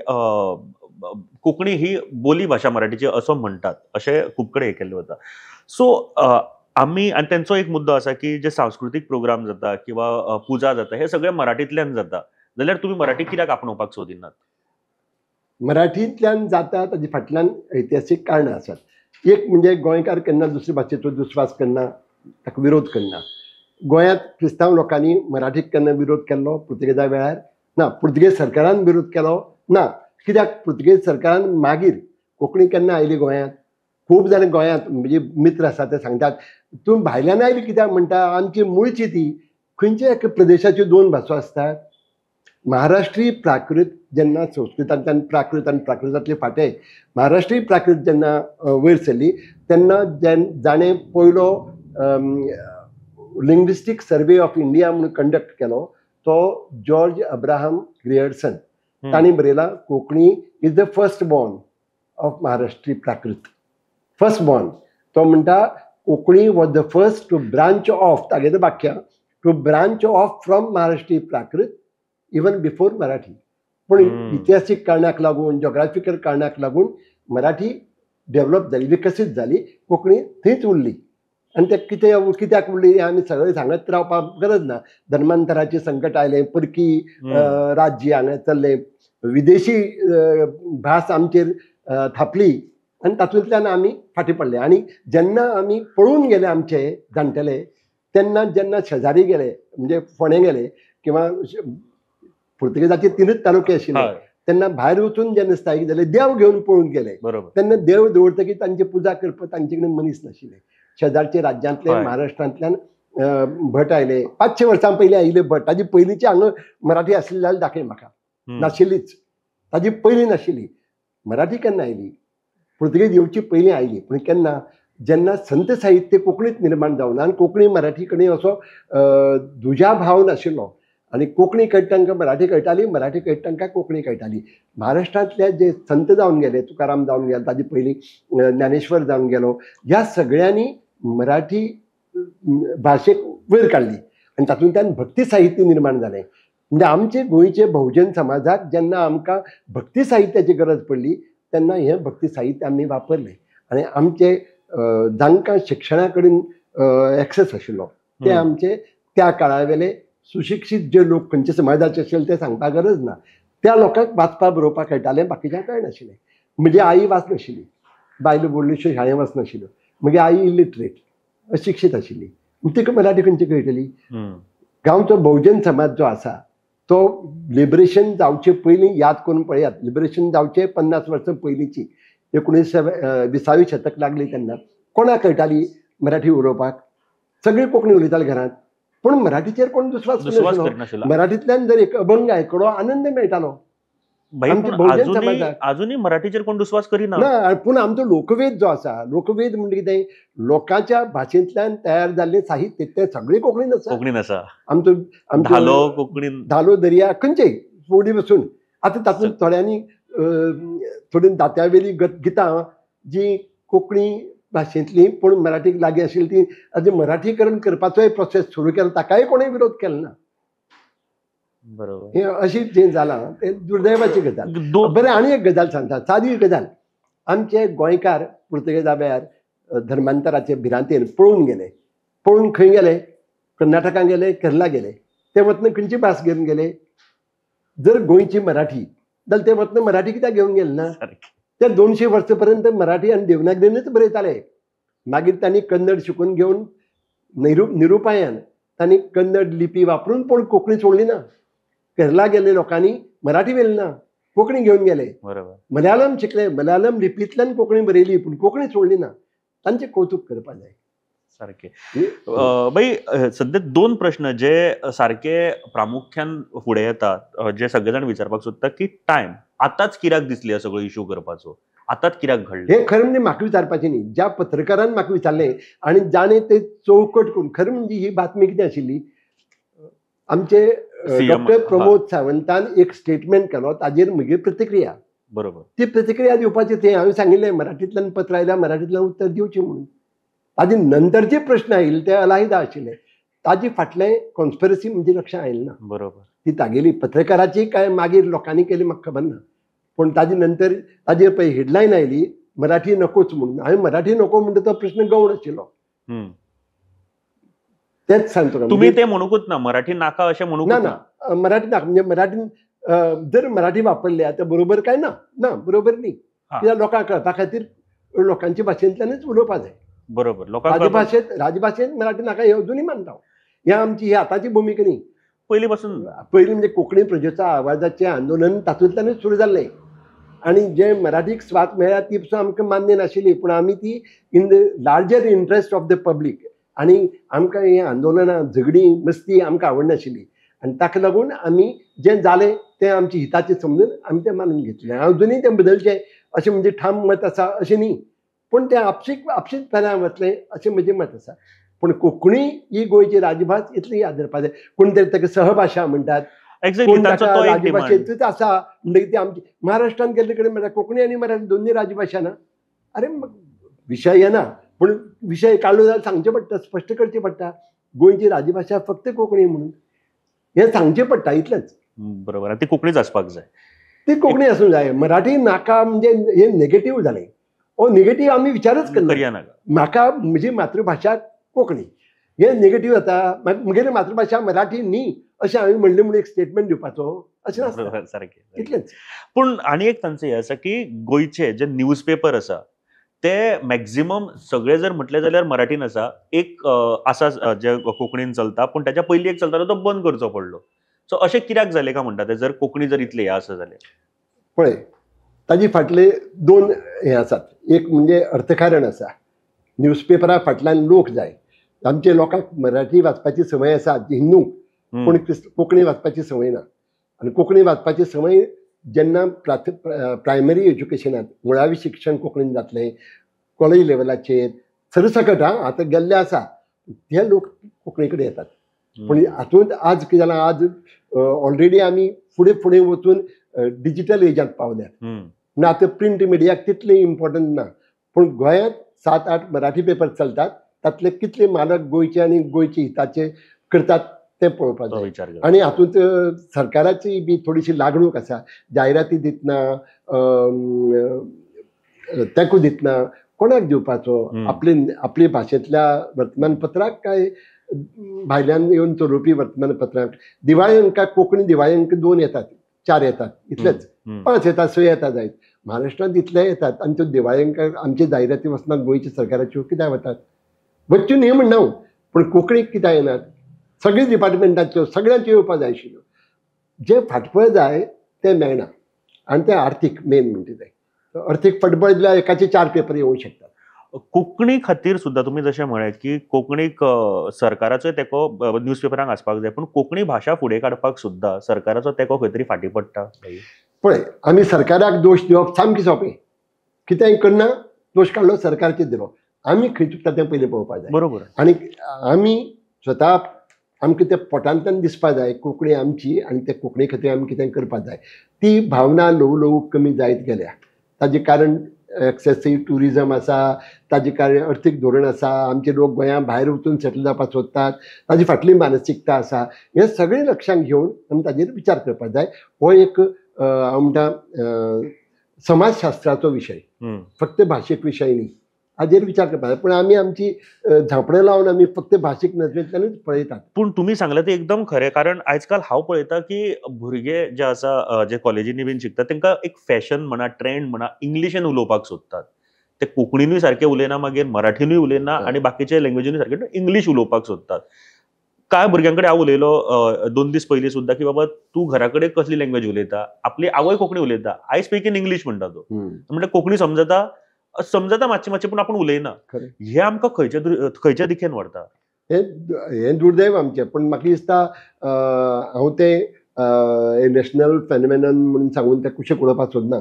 कोंकणी ही बोली भाशा मराठीची असो म्हणटात, अशें खूब कडेन हे केल्लें वता. सो आमी आनी तेंचो एक मुद्दो आसा की जे सांस्कृतीक प्रोग्राम जाता किंवा पुजा जाता हे सगळे मराठींतल्यान जाता, जाल्यार तुमी मराठी कित्याक आपणोवपाक सोदिनात? मराठींतल्यान जाता ताजे फाटल्यान ऐतिहासीक कारणां आसात. एक म्हणजे गोंयकार केन्ना दुसरे भाशेचो दुस्वास करना, ताका विरोध करना. गोंयांत क्रिस्तांव लोकांनी मराठीक केन्ना विरोध केल्लो पुर्तुगेजा वेळार ना, पुर्तुगेज सरकारान विरोध केलो ना. कित्याक पुर्तुगेज सरकारान मागीर कोंकणी केन्ना आयली गोंयांत, खूब जाण गोंयांत म्हणजे मित्र आसा ते सांगतात तूं भायल्यान आयली कित्याक म्हणटा, आमची मुळची ती. खंयच्या एका प्रदेशाच्यो दोन भासो आसतात. महाराष्ट्रीय प्राकृत जेन्ना संस्कृतांतल्यान प्राकृत आनी प्राकृतांतले फांटे महाराष्ट्रीय प्राकृत जेन्ना वयर सरली तेन्ना जाणें पयलो लिंग्विस्टीक सर्वे ऑफ इंडिया म्हणून कंडक्ट केलो तो जॉर्ज अब्राहम ग्रियर्सन, तांणी बरयला Konkani is the first born of Maharashtri Prakrit. First born. तो म्हणटा Konkani was the first to branch off, तागेलें वाक्य, to branch off from Maharashtri Prakrit even before Marathi. पूण इतिहासीक कारणाक लागून, जोग्राफिकल कारणाक लागून मराठी डेव्हलप जाली, विकसीत जाली, कोंकणी थंयच उरली. आनी ते कितें कित्याक उरली हें आमी सगळें सांगत रावपाक गरज ना. धर्मांतराचें संकट आयलें, परकी राज्य हांगा चल्लें, विदेशी भास आमचेर थापली आनी तातूंतल्यान आमी फाटीं पडले. आनी जेन्ना आमी पळून गेले आमचे जाणटेले तेन्ना जेन्ना शेजारी गेले म्हणजे फोंडें गेले किंवा पुर्तुगेजाचे तिनूच तालुके आशिल्ले तेन्ना भायर वचून जेन्ना स्थायीक जाले देव घेवन पळून गेले तेन्ना देव दवरतकीर तांची पुजा करपाक तांचे कडेन मनीस नाशिल्ले. शेजारचे राज्यांतले महाराष्ट्रांतल्यान भट आयले, 500 वर्सां पयलीं आयिल्ले भट. ताजी पयलींची हांगा मराठी आसली जाल्यार दाखय म्हाका, नाशिल्लीच, ताजी पयलीं नाशिल्ली. मराठी केन्ना आयली? पुर्तुगेज येवची पयलीं आयली, पूण केन्ना जेन्ना संत साहित्य कोंकणीत निर्माण जावना आनी कोंकणी मराठी कडेन असो दुजाभाव नाशिल्लो आनी कोंकणी कळटा तांकां मराठी कळटाली, मराठी कळटा तांकां कोंकणी कळटाली. महाराष्ट्रांतले जे संत जावन गेले, तुकाराम जावन गेले, ताजे पयलीं ज्ञानेश्वर जावन गेलो, ह्या सगळ्यांनी मराठी भाशेक वयर काडली आनी तातूंतल्यान भक्ती साहित्य निर्माण जालें. म्हणजे आमचे गोंयचे बहुजन समाजाक जेन्ना आमकां भक्ती साहित्याची गरज पडली तेन्ना हें भक्ती साहित्य आमी वापरलें. आनी आमचे जांकां शिक्षणा कडेन एक्सेस आशिल्लो ते आमचे त्या काळावेले सुशिक्षीत जे लोक खंयच्या समाजाचे आशिल्ले ते सांगपाक गरज ना, त्या लोकांक वाचपा बरोवपाक कळटालें, बाकीच्यांक कळनाशिल्लें. म्हजी आई वाचनाशिल्ली, बायलो व्हडल्योश्यो शाळें वचनाशिल्ल्यो, म्हजी आई इलिटरेट अशिक्षीत आशिल्ली, तिका मराठी खंयची कळटली? गांवचो बहुजन समाज जो आसा तो लिबरेशन जावचे पयलीं याद करून पळयात, लिबरेशन जावचे 50 वर्सां पयलींची 1920 शतक लागली तेन्ना कोणाक कळटाली मराठी उलोवपाक? सगळी कोंकणी उलयताली घरांत, पूण मराठीचेर कोण दुस्वास करनाशिल्लो. मराठींतल्यान जर एक अभंग आयकलो आनंद मेळटालो. अजूनही मराठीचेर कोण दुस्वास करिना ना, पूण आमचो लोकवेद जो आसा, लोकवेद म्हणजे कितें, लोकांच्या भाशेंतल्यान तयार जाल्लें साहित्य तें सगळें कोंकणीन आसा. कोंकणीन आसा आमचो धालो, कोंकणीन धालो, दर्या, खंयचेय फुडें बसून. आतां तातूंत थोड्यांनी थोडी दात्यावेली गितां जी कोंकणी भाशेंतली पूण मराठीक लागीं आशिल्ली ती आतां मराठीकरण करपाचोय प्रोसेस सुरू केलो, ताकाय कोणें विरोध केलो ना. बरोबर, हे अशी जें जालां तें दुर्दैवाची गजाल. बरें, आनी एक गजाल सांगता, सादी गजाल. आमचे गोंयकार पुर्तुगेजा वेळार धर्मांतराचे भिरांतेन पळून गेले. पळून खंय गेले? कर्नाटकान गेले, केरला गेले. ते वतना खंयची भास घेवन गेले? जर गोंयची मराठी जाल्यार ते वतना मराठी कित्याक घेवन गेले ना? ते 200 वर्सां पर्यंत मराठी आनी देवनागरीनच बरयताले. मागीर तांणी कन्नड शिकून घेवन निरुपायान तांणी कन्नड लिपी वापरून पूण कोंकणी सोडली ना. केरला गेल्ले लोकांनी मराठी व्हेली ना, कोंकणी घेवन गेले. बरोबर, मलयाळम शिकले, मलयाळम लिपींतल्यान कोंकणी बरयली पूण कोंकणी सोडली ना. तांचें कौतूक करपाक जाय. सारके बाई, सद्या दोन प्रश्न जे सारके प्रामुख्यान फुडें येतात, जे सगळे जाण विचारपाक सोदता की टायम आतांच कित्याक दिसली सगळो इशू करपाचो, आतांच कित्याक घडलें? हे खरें म्हणजे म्हाका विचारपाचें न्ही, ज्या पत्रकारान म्हाका विचारलें आनी जाणें ते चौकट करून, खरें म्हणजे ही बातमी कितें आशिल्ली, आमचे डॉक्टर प्रमोद सावंतान एक स्टेटमेंट केलो, ताजेर म्हजी प्रतिक्रिया. बरोबर, ती प्रतिक्रिया दिवपाची थंय हांवें सांगिल्लें मराठींतल्यान पत्र आयल्या मराठींतल्यान उत्तर दिवचें म्हणून. ताजे नंतरचे प्रश्न आयिल्ले ते अलाहिदा आशिल्ले, ताजे फाटलें कॉन्स्पिरसी म्हणजे लक्षां आयलें ना. बरोबर, ती तागेली पत्रकाराची काय मागीर लोकांनी केली म्हाका खबर ना, पूण ताजे नंतर ताजेर पळय हेडलायन आयली मराठी नकोच म्हणून. हांवें मराठी नको म्हणटा तो प्रश्न गौण आशिल्लो. तेच सांगतो तुम्ही, ते म्हणूकच ना मराठी नाका अशें म्हणूंक ना. ना, मराठी नाका म्हणजे मराठी जर मराठी वापरल्या तर बरोबर काय ना, ना बरोबर न्ही, कित्याक लोकांक कळपा खातीर लोकांच्या भाशेंतल्यानच उलोवपा जाय. बरोबर, राजभाशेंत राजभाशेंत मराठी नाका हे अजुनूय मानता. हे आमची ही आतांची भुमिका न्ही, पयलीं पासून. पयलीं म्हणजे कोंकणी प्रजेच्या आवाजाचें आंदोलन तातूंतल्यानूच सुरू जाल्लें आनी जे मराठीक स्वात मेळ्ळ्या ती पसून आमकां मान्य नाशिल्ली, पूण आमी ती in the larger interest of the public आनी आमकां हें आंदोलनां झगडीं मस्ती आमकां आवडनाशिल्ली आनी ताका लागून आमी जें जालें तें आमच्या हिताचें समजून आमी तें मानून घेतलें. अजुनूय तें बदलचें अशें म्हणजे ठाम मत आसा अशें न्ही, पूण तें आपशीक आपशीच पेल्यान वतलें अशें म्हजें मत आसा. पूण कोंकणी ही गोंयची राजभास इतली याद धरपाक जाय. कोण तरी ताका सहभाशा म्हणटात, राजभाशेंतूच आसा म्हणटकीर ती आमची महाराष्ट्रान गेल्ले कडेन म्हणल्यार कोंकणी आनी मराठी दोनूय राजभाशा ना. अरे विशय येना, पूण विशय काडलो जाल्यार सांगचें पडटा, स्पश्ट करचें पडटा गोंयची राजभाशा फक्त कोंकणी म्हणून हें सांगचें पडटा, इतलेंच. बरोबर, ती कोंकणीच आसपाक जाय, ती कोंकणी आसूंक जाय. मराठी नाका म्हणजे हें नेगेटीव जालें, हो नेगेटीव आमी विचारच करया. म्हाका म्हजी मातृभाशा कोंकणी हें नेगेटीव जाता, म्हगेली मातृभाशा मराठी न्ही अशें हांवें म्हणलें म्हणून एक स्टेटमेंट दिवपाचो अशें नासता, सारकें इतलेंच. पूण आनी एक तांचें हें आसा की गोंयचे जे न्यूज पेपर आसा ते मॅक्झिमम सगळे जर म्हटले जाल्यार मराठीन आसा, एक आसा जे कोंकणीन चलता, पूण ताच्या पयलीं एक चलतालो तो बंद करचो पडलो. सो अशें कित्याक जालें काय म्हणटा ते, जर कोंकणी जर इतलें हें आसा जाल्यार? पळय, ताजे फाटले दोन हे आसात. एक म्हणजे अर्थकारण आसा, न्यूजपेपरा फाटल्यान लोक जाय. आमच्या लोकांक मराठी वाचपाची संवय आसा, हिंदू, पूण कोंकणी वाचपाची संवय ना. आनी कोंकणी वाचपाची संवय जेन्ना प्रायमरी एज्युकेशनात मुळावी शिक्षण कोंकणीन जातलें, कॉलेज लेवलाचेर सरसकट हां आतां गेल्ले आसा ते लोक कोंकणी कडेन येतात. पूण हातूंत आज कितें जालां, आज ऑलरेडी आमी फुडें फुडें वचून डिजिटल एजांत पावल्यात. ना आतां प्रिंट मिडियाक तितलें इम्पॉर्टंट ना, पूण गोंयांत 7-8 मराठी पेपर चलतात, तातले कितले मालक गोंयचे आनी गोंयचे हिताचे करतात तें पळोवपाक जाय. आनी हातूंत सरकाराची बी थोडीशी लागणूक आसा, जायराती दितना तेंको दितना कोणाक दिवपाचो, आपले आपले भाशेंतल्या वर्तमानपत्राक काय भायल्यान येवन चलोवपी वर्तमानपत्रांक. दिवाळी अंकाक कोंकणी दिवाळी अंक 2 येतात, 4 येतात, इतलेच, 5 येतात, 6 येतात जायत. महाराष्ट्रांत इतले येतात आनी त्यो दिवाळी अंकाक आमचे जायराती वचना गोंयच्या सरकाराच्यो कित्याक वतात, वच्च्यो न्ही म्हणना हांव, पूण कोंकणीक कित्याक येनात? सगळीं डिपार्टमेंटाच्यो सगळ्यांच्यो येवपाक जाय आशिल्ल्यो. जें फाटबळ जाय तें मेळना आनी तें आर्थीक मेन म्हणटा तें अर्थीक फाटबळ दिल्यार एकाचे 4 पेपर येवंक शकतात. कोंकणी खातीर सुद्दां तुमी जशें म्हळें की कोंकणीक सरकाराचोय तेंको न्यूजपेपरांक आसपाक जाय, पूण कोंकणी भाशा फुडें काडपाक सुद्दां सरकाराचो तेंको खंय तरी फाटीं पडटा. पळय, आमी सरकाराक दोश दिवप सामकें सोंपें, कितेंय करना दोश काडलो सरकाराचेर दिलो, आमी खंय चुकता तें पयलीं पळोवपाक जाय. बरोबर, आनी आमी स्वता आमकां तें पोटांतल्यान दिसपाक जाय कोंकणी आमची आनी ते कोंकणी खातीर आमी कितें करपाक जाय. ती भावना ल्हवू ल्हवू कमी जायत गेल्या. ताजें कारण एक्सेसीव ट्युरिजम आसा, ताजें कारण अर्थीक धोरण आसा, आमचे लोक गोंया भायर वचून सेटल जावपाक सोदतात, ताजी फाटली मानसिकता आसा. हें सगळें लक्षांत घेवन आमी ताजेर विचार करपाक जाय. हो एक हांव म्हणटा समाजशास्त्राचो विशय, फक्त भाशीक विशय न्ही, हाजेर विचार करपाक जाय. पूण आमी आमची झांपणां लावन आमी फक्त भाशीक नदरेंतल्यानूच पळयतात. पूण तुमी सांगलें तें एकदम खरें, कारण आयज काल हांव पळयता की भुरगे जे आसा जे कॉलेजींनी बीन शिकतात तांकां एक फॅशन म्हणा, ट्रेंड म्हणा, इंग्लिशीन उलोवपाक सोदतात. ते कोंकणीनूय सारके उलयना, मागीर मराठीनूय उलयना आनी बाकीचे लँग्वेजीनूय सारके इंग्लीश उलोवपाक सोदतात. कांय भुरग्यां कडेन हांव उलयलो 2 दीस पयलीं सुद्दां की बाबा तूं घरा कडेन कसली लँग्वेज उलयता, आपली आवय कोंकणी उलयता, I speak in English म्हणटा तो, म्हणल्यार कोंकणी समजता समजता मातशें मातशें, पूण आपूण उलयना. हे आमकां खंयच्या खंयच्या दिकेन व्हरता हें दुर्दैव आमचें. पूण म्हाका दिसता हांव तें नॅशनल फेनोमेनन म्हणून सांगून तें कुशीक उडोवपाक सोदना.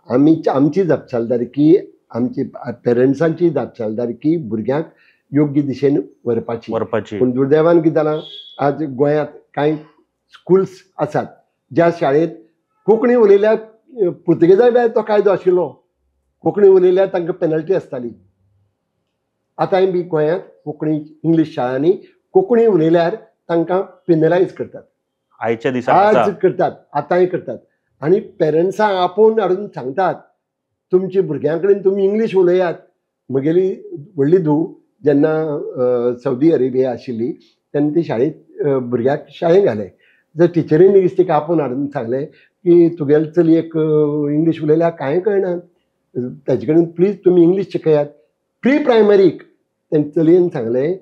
आमी आमची जापसालदारकी, आमची पेरंट्सांची जापसालदारकी भुरग्यांक योग्य दिशेन व्हरपाची. पूण दुर्दैवान कितें जालां, आज गोंयांत कांय स्कुल्स आसात ज्या शाळेंत कोंकणी उलयल्यार पुर्तुगेजा वेळार तो कायदो आशिल्लो, कोंकणी उलयल्यार तांकां पेनल्टी आसताली. आतांय बी गोंयांत कोंकणी इंग्लीश शाळांनी कोंकणी उलयल्यार तांकां पेनलायज करतात, आयच्या दिसा आज करतात, आतांय करतात. आनी पेरंट्सांक आपोवन हाडून सांगतात तुमच्या भुरग्यां कडेन तुमी इंग्लीश उलयात. म्हगेली व्हडली धूव जेन्ना सौदी अरेबिया आशिल्ली तेन्ना ती शाळेंत भुरग्याक शाळेंत घालें. जर टिचरीन तिका आपोवन हाडून सांगलें की तुगेले चलयेक इंग्लीश उलयल्यार कांय कळना, ताजे कडेन प्लीज तुमी इंग्लीश शिकयात. प्री प्रायमरीक तें चलयेन सांगलें,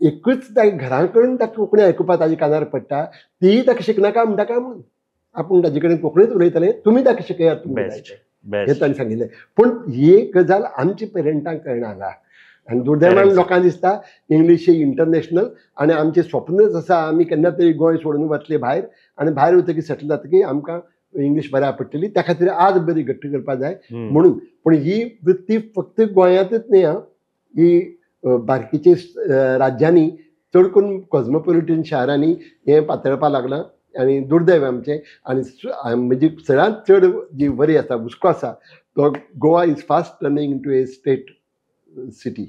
एकूच घरा कडेन ताका कोंकणी आयकुपाक ताजे कानार पडटा, तीय ताका शिकनाका म्हणटा काय म्हणून आपूण ताजे कडेन कोंकणीच उलयतलें, तुमी ताका शिकयात तुमकां हें ताणें सांगिल्लें. पूण ही गजाल आमच्या पेरंटांक कळना हांगा. आनी दुर्दैवान लोकांक दिसता इंग्लीश ही इंटरनॅशनल आनी आमचें स्वप्नच आसा आमी केन्ना तरी गोंय सोडून वतले भायर आनी भायर वतकीर सेटल जातकीर आमकां इंग्लीश बऱ्याक पडटली, त्या खातीर आज बरी घट्ट करपाक जाय म्हणून. पूण ही वृत्ती फक्त गोंयांतच न्ही आं, ही बारकीचे राज्यांनी चड करून कॉस्मोपॉलिटन शारांनी हें पातळपाक लागलां आनी दुर्दैव आमचें. आनी म्हणजे सगळ्यांत चड जी बरी आसा हुस्को आसा तो Goa is fast turning into a state city,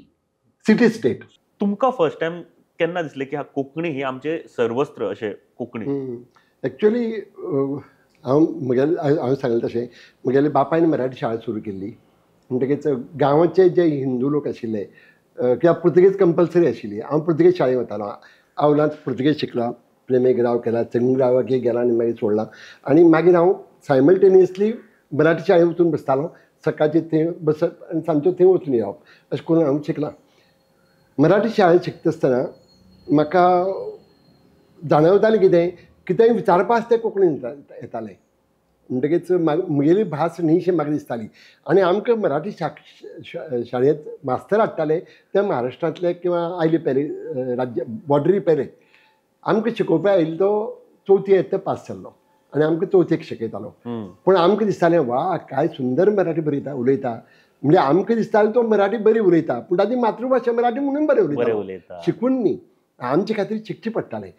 city state. तुमकां फर्स्ट टायम केन्ना दिसलें की कोंकणी ही आमचें सर्वस्त्र अशें कोंकणी? एक्चुअली हांव म्हगेलें हांवें सांगलें तशें म्हगेल्या बापायन मराठी शाळा सुरू केल्ली म्हणटकीच गांवाचे जे हिंदू लोक आशिल्ले किंवा पुर्तुगेज कंपल्सरी आशिल्ली. हांव पुर्तुगेज शाळेंत वतालो, आवलांत पुर्तुगेज शिकलां, प्रेमेग्राव केला, चंगरावाक गेला आनी मागीर सोडला. आनी मागीर हांव सायमल्टेनियसली मराठी शाळेंत वचून बसतालो, सकाळचें थंय बसप आनी सांजचें थंय वचून येवप अशें करून हांव शिकलां. मराठी शाळेंत शिकता आसतना म्हाका जाणवतालें कितें कितेंय विचारपा आसता तें कोंकणीन येतालें म्हणटकीच म्हगेली भास न्ही शी म्हाका दिसताली. आनी आमकां मराठी शाळेंत मास्तर हाडटाले ते महाराष्ट्रांतले किंवा आयले पेले राज्य बॉर्डरी पेले आमकां शिकोवपा आयिल्लो तो चवथी येता पास जाल्लो आनी आमकां चवथेक शिकयतालो. पूण आमकां दिसतालें वा काय सुंदर मराठी बरयता उलयता, म्हणजे आमकां दिसतालें तो मराठी बरी उलयता, पूण ताजी मातृभाशा मराठी म्हणून बरें उलयता, शिकून न्ही. आमचे खातीर शिकचें पडटालें.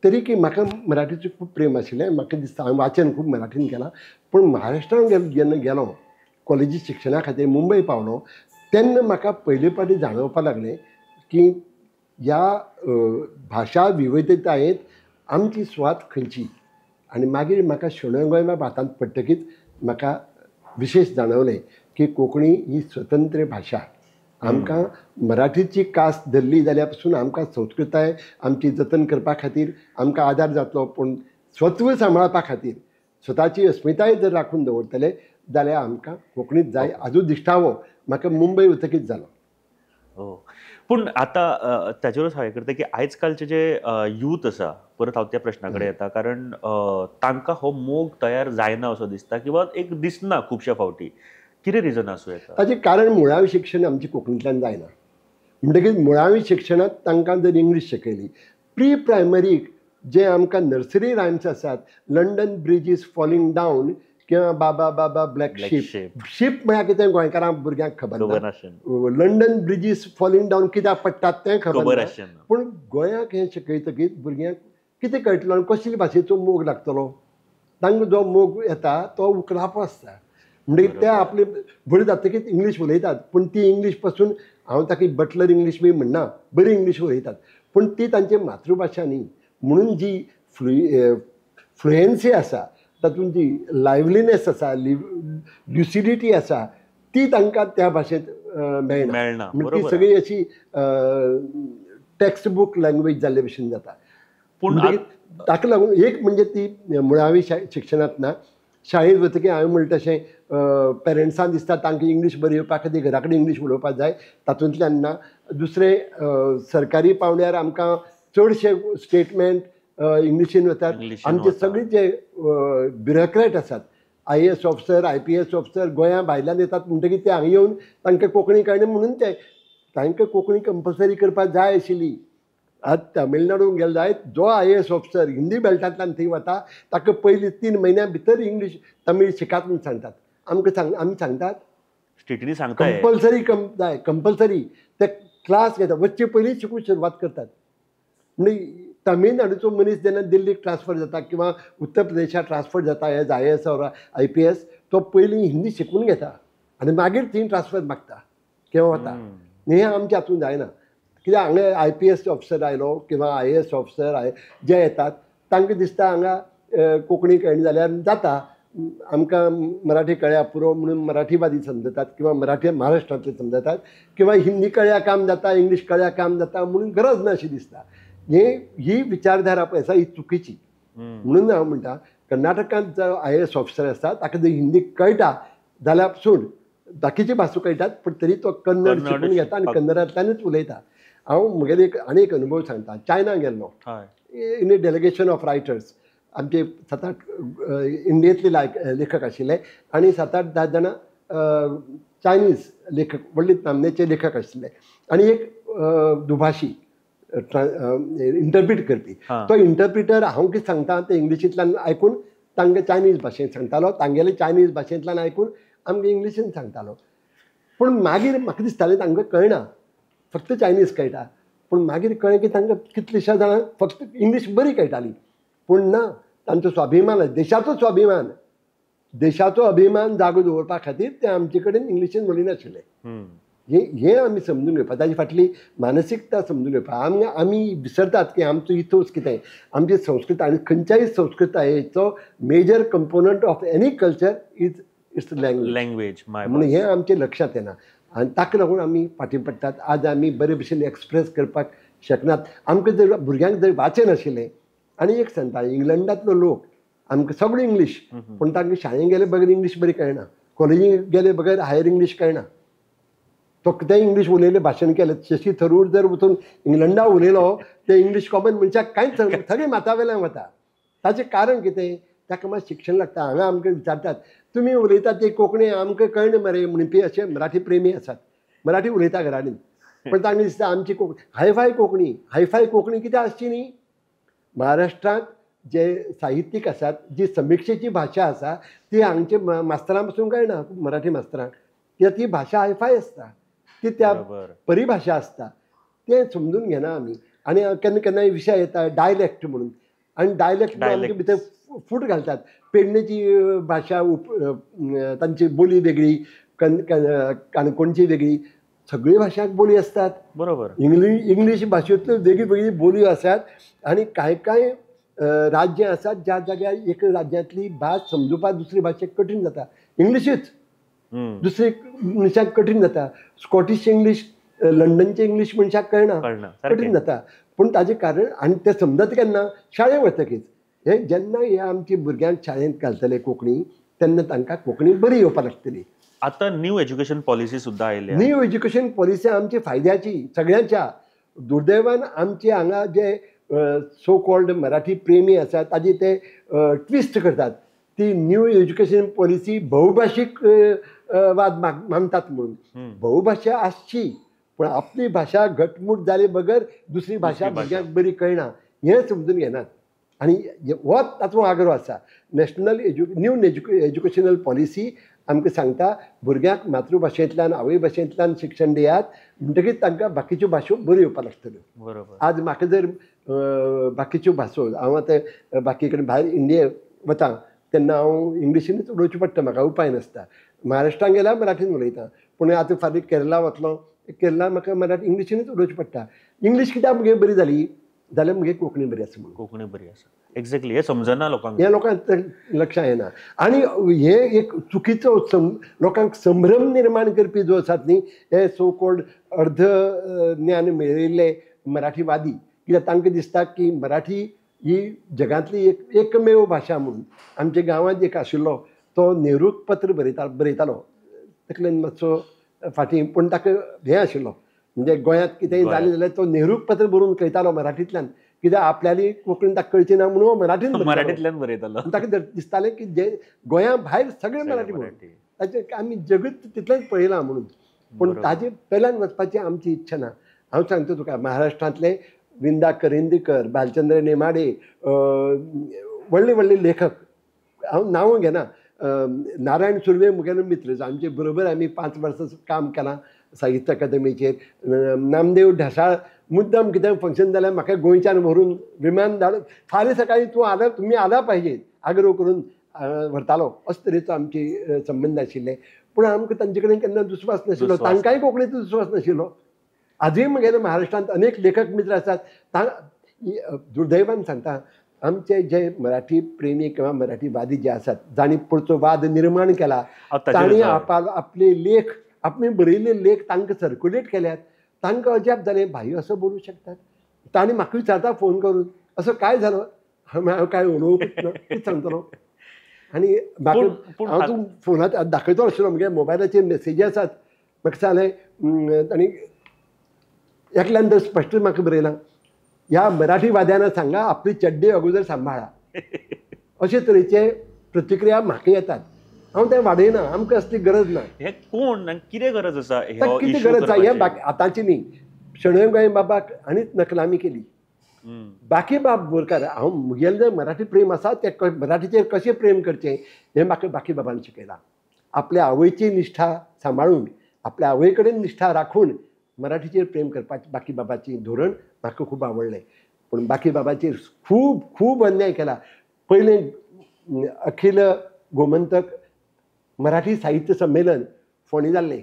तरी की म्हाका मराठीचें खूब प्रेम आशिल्लें, म्हाका दिसता हांवें वाचन खूब मराठीन केलां. पूण महाराष्ट्रान जेन्ना गेलो कॉलेजी शिक्षणा खातीर मुंबय पावलो तेन्ना म्हाका पयले फावटी जाणवपाक लागलें की ह्या भाशा विविधतायेंत आमची सुवात खंयची. आनी मागीर म्हाका शणै गोंयबाब हातांत पडटकीच म्हाका विशेश जाणवलें की कोंकणी ही स्वतंत्र भाशा. आमकां मराठीची कास धरली जाल्यार पसून आमकां संस्कृताय आमची जतन करपा खातीर आमकां आदार जातलो, पूण स्वत्व सांबाळपा खातीर स्वताची अस्मिताय जर राखून दवरतले जाल्यार आमकां कोंकणीच जाय. आजूय दिश्टावो म्हाका मुंबय वतकीच जालो. हो, पूण आतां ताचेरूच हांव हें करता की आयज कालचे जे यूथ आसा, परत हांव त्या प्रश्ना कडेन येता, कारण तांकां हो मोग तयार जायना असो दिसता किंवा एक दिसना खुबश्या फावटी. कितें रिजन आसूं येता ताचें कारण? मुळावें शिक्षण आमचें कोंकणींतल्यान जायना म्हणटकीच मुळावें शिक्षणांत तांकां जर इंग्लीश शिकयली, प्री प्रायमरीक जे आमकां नर्सरी रायम्स आसात, London bridge is falling down किंवा बाबा बाबा ब्लॅक शीप, शीप म्हळ्यार कितें गोंयकारांक भुरग्यांक खबर ना, London bridge is falling down कित्याक पडटात तें खबर ना. पूण गोंयाक हें शिकयतकीच भुरग्यांक कितें कळटलो आनी कसली भाशेचो मोग लागतलो? तांकां जो मोग येता तो उखलापो आसता. म्हणटकीर ते आपले व्हड जातकीच इंग्लीश उलयतात, पूण ती इंग्लीश पासून हांव ताका बटलर इंग्लीश बी म्हणना, बरी इंग्लीश उलयतात, पूण ती तांची मातृभाशा न्ही. म्हणून जी फ्लुएन्सी आसा, तातूंत जी लायवलीनेस आसा, ल्युसिडिटी आसा, ती तांकां त्या भाशेंत मेळना. म्हणजे ती सगळी अशी टेक्स्ट बूक लँग्वेज जाल्ले भशेन जाता. पूण ताका लागून एक म्हणजे ती मुळावी शिक्षणांत ना, शाळेंत वतकीर हांवें म्हणलें तशें पेरंट्सांक दिसता तांकां इंग्लीश बरी येवपा खातीर घरा कडेन इंग्लीश उलोवपाक जाय, तातूंतल्यान ना. दुसरें सरकारी पावंड्यार आमकां चडशे स्टेटमेंट इंग्लिशीन वतात. आमचे सगळे जे ब्युरोक्रेट आसात, IAS officer, IPS officer गोंया भायल्यान येतात म्हणटकीर ते हांगा येवन तांकां कोंकणी कळना म्हणून ते तांकां कोंकणी कंपल्सरी करपाक जाय आशिल्ली. आज तमिळनाडून गेले जायत जो IAS officer Hindi बेल्टांतल्यान थंय वता ताका पयलीं 3 म्हयन्या भितर इंग्लीश तमीळ शिकात म्हूण सांगतात. आमकां आमी सांगतात स्टेटीनी सांगता कंपल्सरी जाय, कंपल्सरी ते क्लास घेता, वचचे पयलीं शिकूंक सुरवात करतात. म्हणजे तमिळनाडूचो मनीस जेन्ना दिल्लीक ट्रान्सफर जाता किंवा उत्तर प्रदेशाक ट्रान्सफर जाता एज IAS or IPS, तो पयलीं हिंदी शिकून घेता आनी मागीर थंय ट्रान्सफर मागता किंवा वता. हें आमच्या हातूंत जायना. कित्याक हांगा IPS officer आयलो किंवा IAS officer जे येतात तांकां दिसता हांगा कोंकणी कळना जाल्यार जाता, आमकां मराठी कळ्ळ्यार पुरो म्हणून मराठीवादी समजतात किंवा मराठी महाराष्ट्रांतले समजतात, किंवा हिंदी कळ्ळ्यार काम जाता, इंग्लीश कळ्ळ्यार काम जाता म्हणून गरज ना अशी दिसता. हे ही विचारधारा पळय आसा ही चुकीची. म्हणून हांव म्हणटा कर्नाटकांत जो IAS officer आसा ताका जर हिंदी कळटा जाल्यार पसून बाकीचे भासो कळटात पूण तरी तो कन्नड शिकून घेता आनी कन्नडांतल्यानूच उलयता. हांव म्हगेले एक आनी एक अनुभव सांगता. चायना गेल्लो in a delegation of writers, आमचे 7-8 इंडियेंतले लेखक आशिल्ले आनी 7-8-10 जाणां चायनीज लेखक, व्हडले नामनेचे लेखक आशिल्ले आनी एक दुभाशी इंटरप्रीट करपी. तो इंटरप्रिटर हांव कितें सांगता तें इंग्लिशींतल्यान आयकून तांकां चायनीज भाशेंत सांगतालो, तांगेले चायनीज भाशेंतल्यान आयकून आमकां इंग्लिशीन सांगतालो. पूण मागीर म्हाका दिसतालें तांकां कळना, फक्त चायनीज कळटा. पूण मागीर कळ्ळें की तांकां कितलेश्या जाणांक फक्त इंग्लीश बरी कळटाली, पूण ना, तांचो स्वाभिमान, देशाचो स्वाभिमान, देशाचो अभिमान जागो दवरपा खातीर ते आमचे कडेन इंग्लिशीन उलयनाशिल्ले. हें आमी समजून घेवपा, ताजी फाटली मानसिकता समजून घेवपा. आमी विसरतात की आमचो इथोस कितें, आमची संस्कृताय, आनी खंयच्याय संस्कृतायेचो major component of any culture is its language म्हणून हें आमचें लक्षांत येना आनी ताका लागून आमी फाटीं पडटात. आज आमी बरे भशेन एक्सप्रेस करपाक शकनात. आमकां जर भुरग्यांक जर वाचन आशिल्लें, आनी एक सांगता, इंग्लंडांतलो लोक आमकां सगळो इंग्लीश, पूण तांकां शाळेंत गेले बगर इंग्लीश बरी कळना, कॉलेजीक गेले बगर हायर इंग्लीश कळना. तो कितेंय इंग्लीश उलयलें, भाशण केलें, शशी थरूर जर वचून इंग्लंडा उलयलो ते इंग्लीश कॉमन मनशाक कांयच सगळें माथ्या वयल्यान वता. ताचें कारण कितें, ताका मातशें शिक्षण लागता. हांगा आमकां विचारतात, तुमी उलयतात ती कोंकणी आमकां कळना मरे म्हणपी अशे मराठी प्रेमी आसात, मराठी उलयता घरांनी, पण तांकां दिसता आमची कोंकणी हायफाय कोंकणी. हायफाय कोंकणी कित्याक आसची न्ही? महाराष्ट्रांत जे साहित्यीक आसात, जी समिक्षेची भाशा आसा ती हांगचे मास्तरां पसून कळना, मराठी मास्तरांक, कित्याक ती भाशा हायफाय आसता, ती त्या परिभाशा आसता, तें समजून घेना आमी. आनी केन्ना केन्नाय विशय येता डायलॅक्ट म्हणून, आनी डायलॅक्ट आमचे भितर फूट घालतात. पेडणेची भाशा तांची बोली वेगळी, काणकोणची वेगळी, सगळी भाशांक बोली आसतात. बरोबर. इंग्लीश भाशेंतल्यो वेगळी वेगळी बोलयो आसात आनी कांय कांय राज्यां आसात ज्या जाग्यार एक राज्यांतली भास समजुपाक दुसरी भाशेक कठीण जाता. इंग्लिशूच दुसरी मनशाक कठीण जाता. स्कॉटिश इंग्लीश, लंडनचे इंग्लीश मनशाक कळना, कठीण जाता. पूण ताजें कारण, आनी तें समजत केन्ना, शाळेंत वतकीच. हे जेन्ना हे आमच्या भुरग्यांक शाळेंत घालतले कोंकणी, तेन्ना तांकां कोंकणी बरी येवपाक लागतली. आतां न्यू एज्युकेशन पॉलिसी सुद्दां आयल्या. न्यू एज्युकेशन पॉलिसी आमची फायद्याची सगळ्यांच्या. दुर्दैवान आमचे हांगा जे सो कॉल्ड मराठी प्रेमी आसात ताजी ते ट्विस्ट करतात. ती न्यू एज्युकेशन पॉलिसी बहुभाशीक वाद मानतात म्हणून. बहुभाशा आसची, पूण आपली भाशा घटमूट जाले बगर दुसरी भाशा भुरग्यांक बरी कळना हें समजून घेनात. आनी हो ताचो आग्रो आसा. नॅशनल न्यू एज्युकेशनल पॉलिसी आमकां सांगता भुरग्यांक मातृभाशेंतल्यान, आवय भाशेंतल्यान शिक्षण दियात, म्हणटकीच तांकां बाकीच्यो भाशो बऱ्यो येवपाक लागतल्यो. बरोबर. आज म्हाका जर बाकीच्यो भासो, हांव आतां बाकी कडेन भायर इंडिये वता तेन्ना हांव इंग्लिशीनूच उलोवचें पडटा, म्हाका उपाय नासता. महाराष्ट्रान गेल्यार मराठीन उलयता, पूण आतां फाल्यां केरला वतलो, केरला म्हाका मराठी इंग्लिशीनूच उलोवचें पडटा. इंग्लीश कित्याक म्हगे बरी जाली जाल्यार म्हगे कोंकणी बरी आसा म्हणून. कोंकणी बरी आसा, एक्झॅक्टली. हें समजना लोकांक, हें लोकांक लक्षांत येना. आनी हे एक चुकीचो लोकांक संभ्रम निर्माण करपी जो आसात न्ही, हे सो कॉल्ड अर्ध ज्ञान मेळिल्ले मराठीवादी, कित्याक तांकां दिसता की मराठी ही जगांतली एक एकमेव भाशा म्हणून. आमच्या गांवांत एक आशिल्लो तो नेहरूक पत्र बरयतालो, तकलेन मातसो फाटीं, पूण ताका हें आशिल्लो, म्हणजे गोंयांत कितेंय जालें जाल्यार तो नेहरूक पत्र बरोवन कळयतालो मराठींतल्यान, कित्याक आपल्याली कोंकणी ताका कळची ना म्हणून मराठींतल्यान बरयतालो. ताका दिसतालें की जे गोंया भायर सगळे मराठी म्हणून, ताचें आमी जगूच तितलेंच पळयलां म्हणून. पूण ताजे पेल्यान वचपाची आमची इच्छा ना. हांव सांगता तुका, महाराष्ट्रांतले विंदा करंदीकर, भालचंद्र नेमाडे, व्हडले व्हडले लेखक, हांव नांवां घेना, नारायण सुर्वे म्हगेलो मित्र, आमचे बरोबर आमी 5 वर्सां काम केलां साहित्य अकादमीचेर. नामदेव ढसाळ मुद्दाम कितें फंक्शन जाल्यार म्हाका गोंयच्यान व्हरून विमान धाडून, फाल्यां सकाळीं तूं आला, तुमी आला पाहिजे आग्रो करून व्हरतालो. अशे तरेचो आमचे संबंद आशिल्ले. पूण आमकां तांचे कडेन केन्ना दुस्वास नाशिल्लो, तांकांय कोंकणीचो दुस्वास नाशिल्लो. आजूय म्हगेले महाराष्ट्रांत अनेक लेखक मित्र आसात. दुर्दैवान सांगता, आमचे जे मराठी प्रेमी किंवा मराठीवादी जे आसात, जांणी पुढचो वाद निर्माण केला, तांणी आपले लेख, आपणे बरयल्ले लेख तांकां सर्क्युलेट केल्यात. तांकां अजाप जालें, भाई असो बरोवंक शकतात. तांणी म्हाका विचारता फोन करून, असो काय जालो, हांव काय उलोवंक ना, कितें सांगतलो. आनी म्हाका हांव तूं फोनार दाखयतो आशिल्लो, म्हगे मोबायलाचेर मेसेजी आसात. म्हाका सांगलें आनी एकल्यान तर स्पश्ट म्हाका बरयलां, ह्या मराठीवाद्यांना सांगा आपली चड्डी अगोदर सांबाळा. अशे तरेचे प्रतिक्रिया म्हाका येतात. हांव तें वाडयना, आमकां असली गरज ना. हे कोण कितें गरज आसा, कितें गरज आसा हें बाकी आतांची न्ही. शणै गोंयबाबाक हांणीच नकलामी केली. बाकीबाब बोरकार, हांव म्हगेलें जें मराठी प्रेम आसा तें मराठीचेर कशें प्रेम करचें हें म्हाका बाकीबाबान शिकयलां. आपल्या आवयची निश्ठा सांबाळून, आपल्या आवय कडेन निश्ठा राखून मराठीचेर प्रेम करपाचें बाकीबाबाचें धोरण म्हाका खूब आवडलें. पूण बाकीबाबाचेर खूब खूब अन्याय केला. पयलें अखिल गोमंतक मराठी साहित्य संमेलन फोंडें जाल्लें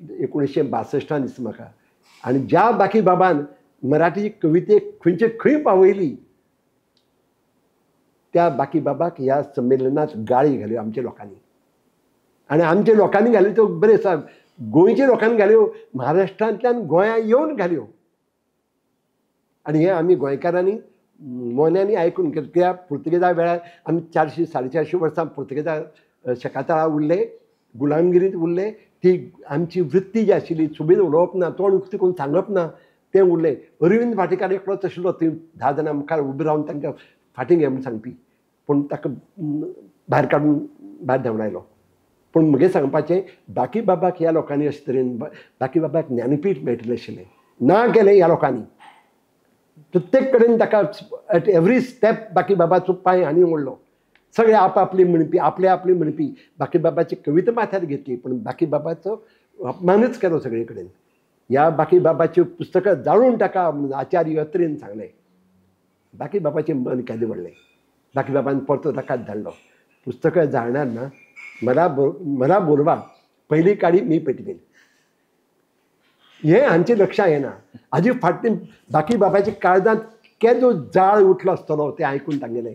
1962 दिसता म्हाका. आनी ज्या बाकीबाबान मराठी कवितेक खंयचे खंय पावयली त्या बाकीबाबाक ह्या संमेलनात गाळी घाल्यो आमच्या लोकांनी. आनी आमच्या लोकांनी घाल्यो त्यो बरें आसा, गोंयच्या लोकांनी घाल्यो, महाराष्ट्रांतल्यान गोंया येवन घाल्यो. आनी हें आमी गोंयकारांनी मोन्यांनी आयकून, कित्याक पुर्तुगेजा वेळार आमी 400 450 वर्सां पुर्तुगेजा शेकातळा उरले, गुलामगिरींत उरले. ती आमची वृत्ती जी आशिल्ली, सुबेज उलोवप ना, तोंड उक्तें करून सांगप ना, तें उरलें. अरविंद भाटीकार एकलोच आशिल्लो थंय 10 जाणां मुखार उबे रावन तांकां फाटीं घे म्हूण सांगपी, पूण ताका भायर काडून भायर धांवडायलो. पूण म्हगें सांगपाचें, बाकीबाबाक ह्या लोकांनी अशे तरेन, बाकीबाबाक ज्ञानपीठ मेळटलें आशिल्लें, ना केलें ह्या लोकांनी. प्रत्येक कडेन ताका एट एवरी स्टेप बाकीबाबाचो पांय हांणी ओडलो. सगळे आपआपली म्हणपी, आपले आपली म्हणपी बाकीबाबाची कविता माथ्यार घेतली, पूण बाकीबाबाचो अपमानच केलो सगळे कडेन. ह्या बाकीबाबाची पुस्तकां जाळून टाका म्हणून आचार्य अत्रेन सांगलें. बाकीबाबाचें मन केदें व्हडलें. बाकीबाबान परतो ताकाच धाडलो, पुस्तकां जाळणार ना, मला बोलवा, पहिली काडी मी पेटवीन. हें हांचें लक्षां येना. हाजी फाटली बाकीबाबाच्या काळजांत केदो जाळ उठलो आसतलो तें आयकून तांगेलें.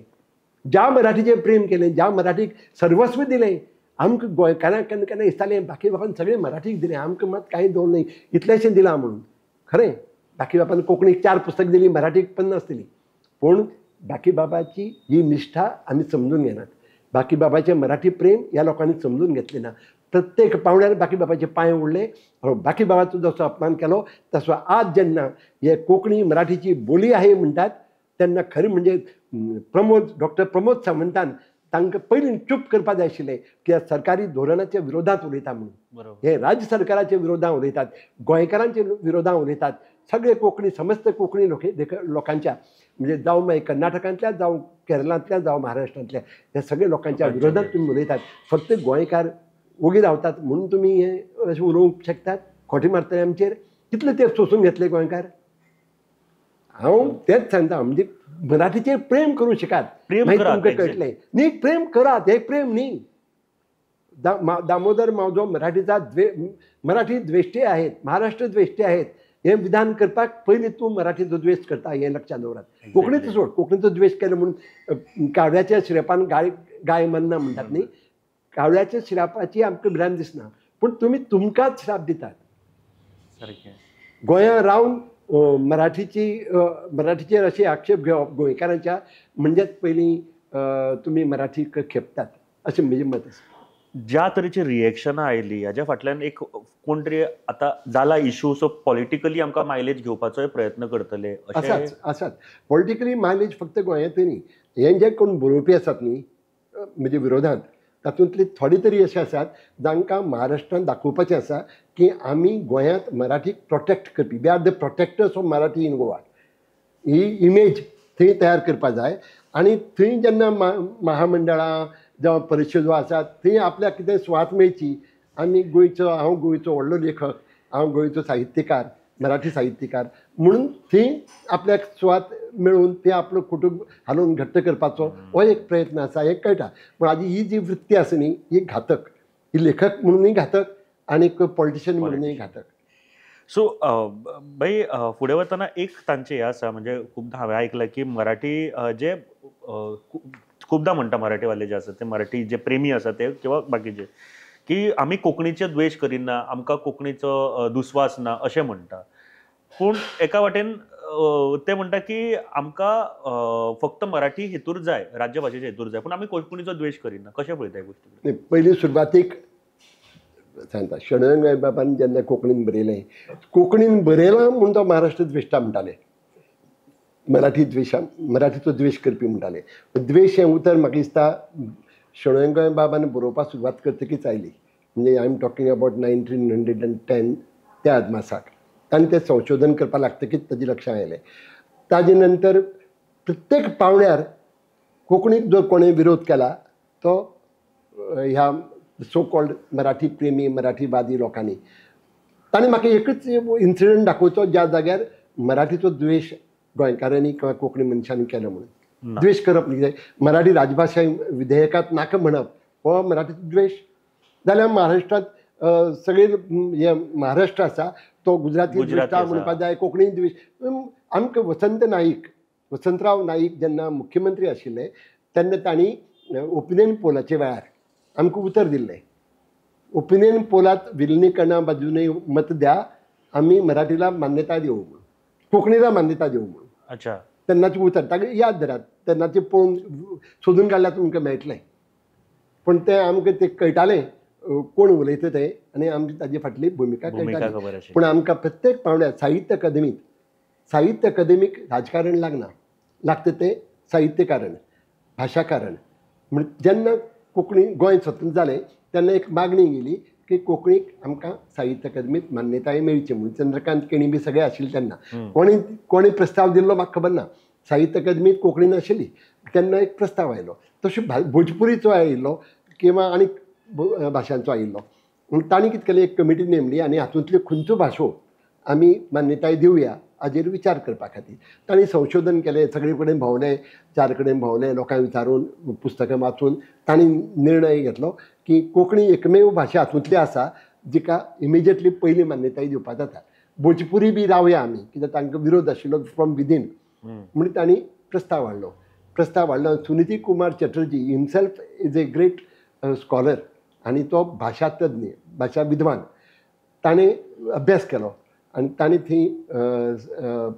ज्या मराठीचें प्रेम केलें, ज्या मराठीक सर्वस्व दिलें, आमकां गोंयकारांक केन्ना केन्ना दिसतालें बाकीबाबान सगळें मराठीक दिलें, आमकां मात कांय दवरलें न्ही, इतलेंशें दिलां म्हणून. खरें, बाकीबाबान कोंकणीक 4 पुस्तकां दिलीं, मराठीक 50 दिलीं. पूण बाकीबाबाची ही निश्ठा आमी समजून घेनात. बाकीबाबाचें मराठी प्रेम ह्या लोकांनी समजून घेतलें ना. प्रत्येक पावंड्यार बाकीबाबाचे पांय ओडले. बाकीबाबाचो जसो अपमान केलो तसो आज जेन्ना हे कोंकणी मराठीची बोली आहे म्हणटात तेन्ना खरें म्हणजे प्रमोद, डॉक्टर प्रमोद सावंतान तांकां पयलीं चूप करपाक जाय आशिल्लें, कित्याक सरकारी धोरणाच्या विरोधांत उलयता म्हणून. हे राज्य सरकाराच्या विरोधांत उलयतात, गोंयकारांच्या विरोधांत उलयतात, सगळे कोंकणी, समस्त कोंकणी लोकांच्या, म्हणजे जावं मागीर कर्नाटकांतल्या, जावं केरळांतल्या, जावं महाराष्ट्रांतल्या, ह्या सगळ्या लोकांच्या विरोधांत तुमी उलयतात. फक्त गोंयकार ओगी रावतात म्हणून तुमी हें अशें उलोवंक शकतात, खोटें मारतले आमचेर. कितले तेंप सोंसून घेतले गोंयकार. हांव तेंच सांगता, म्हणजे मराठीचेर प्रेम करूं शिकात, मागीर तुमकां कळटलें न्ही. प्रेम करात, हें प्रेम न्ही. दामोदर मावजो मराठीचा मराठी द्वेष्टे आहेत, महाराष्ट्र द्वेष्टे आहेत, हें विधान करपाक पयलीं तूं मराठीचो द्वेश करता हें लक्षांत दवरात. कोंकणीचो सोड, कोंकणीचो द्वेश केलो म्हणून कावळ्याच्या श्रेपान गाय मरना म्हणटात न्ही. कावळ्याच्या श्रापाची आमकां भिरांत दिसना, पूण तुमी तुमकांच श्राप दितात. गोंयांत रावन मराठीचेर अशे आक्षेप घेवप गोंयकारांच्या, म्हणजेच पयलीं तुमी मराठीक खेपतात अशें म्हजें मत आसा. ज्या तरेची रिएक्शनां आयली हाज्या फाटल्यान एक कोण तरी आतां जाला इशू, सो पॉलिटिकली आमकां मायलेज घेवपाचोय प्रयत्न करतले. आसाच आसात पॉलिटिकली मायलेज फक्त गोंयांत न्ही, हें जे कोण बरोवपी आसात न्ही म्हणजे विरोधांत, तातूंतली थोडी तरी अशे आसात जांकां महाराष्ट्रान दाखोवपाचें आसा की आमी गोंयांत मराठीक प्रोटेक्ट करपी, we are the protectors of Marathi in Goa, he image थंय तयार करपाक जाय. आनी थंय जेन्ना महामंडळां जावं परिशदो आसात थंय आपल्याक कितें सुवात मेळची, आमी गोंयचो, हांव गोंयचो व्हडलो लेखक, हांव गोंयचो साहित्यकार, मराठी साहित्यकार म्हणून थंय आपल्याक सुवात मेळून ते आपलो कुटुंब हालोवन घट्ट करपाचो हो एक प्रयत्न आसा, हें कळटा. पूण आजी ही जी वृत्ती आसा न्ही ही घातक, ही लेखक म्हणूनय घातक आनी पॉलिटिशियन म्हणूनय घातक. सो भाई फुडें वतना एक तांचें हें आसा, म्हणजे खुबदां हांवें आयकलां की मराठी जे खुबदां म्हणटा मराठीवाले जे आसा ते, मराठी जे प्रेमी आसा ते किंवा बाकीचे, की आमी कोंकणीचे द्वेश करिना, आमकां कोंकणीचो दुस्वास ना अशें म्हणटा. पूण एका वाटेन ते म्हणटा की आमकां फक्त मराठी हेतूर जाय, राज्यभाशेचे हेतूर जाय, पूण आमी कोंकणीचो द्वेश करिना. कशें पळयता ह्या गोश्टी? पयली सुरवातीक सांगता, शणै गोंयबाबान जेन्ना कोंकणीन बरयलें, कोंकणीन बरयलां म्हूण तो महाराष्ट्र द्वेष्टा म्हणटाले, मराठी द्वेशा, मराठीचो द्वेश करपी म्हणटाले. द्वेश हें उतर म्हाका दिसता शणै गोंयबाबान बरोवपाक सुरवात करतकीच आयली. म्हणजे I am talking about 1910 त्या अदमासाक ताणें तें संशोधन करपाक लागतकीच ताजे लक्षांत आयलें. ताजे नंतर प्रत्येक पावंड्यार कोंकणीक जर कोणें विरोध केला तो ह्या सो कॉल्ड मराठी प्रेमी, मराठीवादी लोकांनी. ताणें म्हाका एकूच इन्सिडंट दाखोवचो ज्या जाग्यार मराठीचो द्वेश गोंयकारांनी किंवा कोंकणी मनशांनी केलो म्हणून. द्वेश करप न्ही, मराठी राजभाशा विधेयकांत नाका म्हणप हो मराठीचो द्वेश. जाल्यार महाराष्ट्रांत सगळे हे महाराष्ट्र आसा तो गुजराती द्वेष्टा म्हणपाक जाय, कोंकणी द्वेश. आमकां वसंत नाईक, वसंतराव नाईक जेन्ना मुख्यमंत्री आशिल्ले तेन्ना तांणी ओपिनियन पोलाच्या वेळार आमकां उतर दिल्लें, ओपिनियन पोलात विलिनीकरणा बाजूने मत द्या, आमी मराठीला मान्यता दिवं म्हणून, कोंकणीला मान्यता दिवं म्हणून. अच्छा, तेन्नाचें उतर ताका याद धरात, तेन्नाचें पळोवन सोदून काडल्यार तुमकां मेळटलें. पूण तें आमकां तें कळटालें कोण उलयता तें आनी आमची ताजे फाटली भुमिका कळटाली. पूण आमकां प्रत्येक पावंड्यार साहित्य अकादमीत, साहित्य अकादमीक राजकारण लागना, लागता तें साहित्यकारण, भाशाकारण. म्हण जेन्ना कोंकणी गोंय स्वतंत्र जालें तेन्ना एक मागणी गेली की कोंकणीक आमकां साहित्य अकादमीत मान्यताय मेळची म्हणून. चंद्रकांत केणी बी सगळे आशिल्ले तेन्ना. कोणी कोणी प्रस्ताव दिल्लो म्हाका खबर ना, साहित्य अकादमीत कोंकणी नाशिल्ली तेन्ना एक प्रस्ताव आयलो. तशें भोजपुरीचो आयिल्लो किंवा आनी भाशांचो आयिल्लो. म्हूण तांणी कितें केलें, एक कमिटी नेमली आनी हातूंतल्यो खंयच्यो भाशो आमी मान्यताय दिवया हाजेर विचार करपा खातीर तांणी संशोधन केलें, सगळे कडेन भोंवले, 4 कडेन भोंवले, लोकांक विचारून, पुस्तकां वाचून तांणी निर्णय घेतलो की कोंकणी एकमेव भाशा हातूंतली आसा जिका इमिजिएटली पयली मान्यताय दिवपाक जाता. भोजपुरी बी रावया आमी, कित्याक तांकां विरोध आशिल्लो फ्रॉम विदीन म्हणून तांणी प्रस्ताव हाडलो. प्रस्ताव हाडलो. Suniti Kumar Chatterji himself is a great scholar आनी तो भाशा तज्ञ, भाशा विद्वान, ताणें अभ्यास केलो आनी ताणें थंय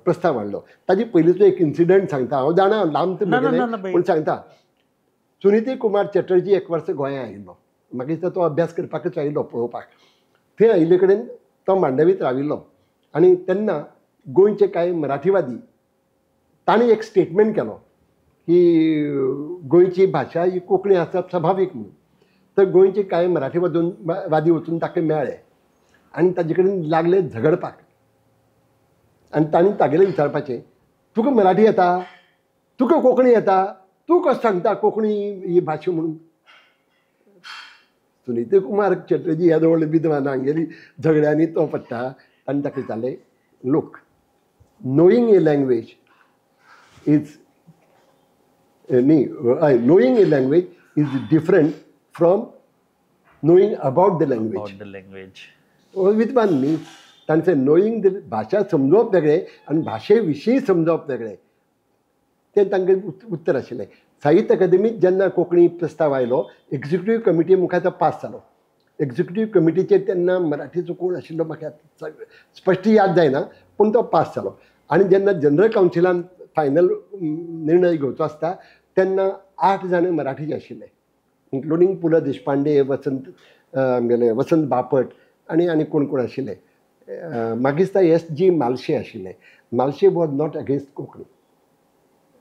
प्रस्ताव हाडलो. ताजे पयलींचो एक इन्सिडंट सांगता हांव, जाणा लांब म्हगेलें पूण सांगता. सुनीती कुमार चटर्जी एक वर्स गोंया आयिल्लो, म्हाका दिसता तो अभ्यास करपाकच आयिल्लो पळोवपाक. थंय आयिल्ले कडेन तो मांडवीत राविल्लो आनी तेन्ना गोंयचे कांय मराठीवादी ताणें एक स्टेटमेंट केलो की गोंयची भाशा ही कोंकणी आसप सभावीक म्हणून. तर गोंयचे कांय मराठीवादून वादी वचून ताका मेळ्ळे आनी ताजे कडेन लागले झगडपाक. आनी तांणी तागेलें विचारपाचें, तुका मराठी येता, तुका कोंकणी येता, तूं कशें सांगता कोंकणी ही भाशा म्हणून. सुनीती कुमार चटर्जी ह्या व्हडले विद्वान हांगेली झगड्यांनी तो पडटा. तांणी ताका विचारलें, look, knowing a language is न्ही, knowing a language is different from knowing about the language. विद्वान न्ही, तांचे नोईंग the भाशा समजोवप वेगळें आनी भाशे विशीं समजोवप वेगळें, तें तांकां उत्तर आशिल्लें. साहित्य अकादमीत जेन्ना कोंकणी प्रस्ताव आयलो, एक्झिक्युटीव कमिटी मुखार तो पास जालो. एक्झिक्युटीव कमिटीचेर तेन्ना मराठीचो कोण आशिल्लो म्हाका स्पश्ट याद जायना, पूण तो पास जालो. आनी जेन्ना जनरल कावन्सिलान फायनल निर्णय घेवचो आसता तेन्ना 8 जाण मराठीचे आशिल्ले, इन्क्लुडींग पु ल देशपांडे, वसंत आमगेले वसंत बापट आनी आनी कोण कोण आशिल्ले. मागीर दिसता एस जी मालशे आशिल्ले. Malshe was not against Konkani,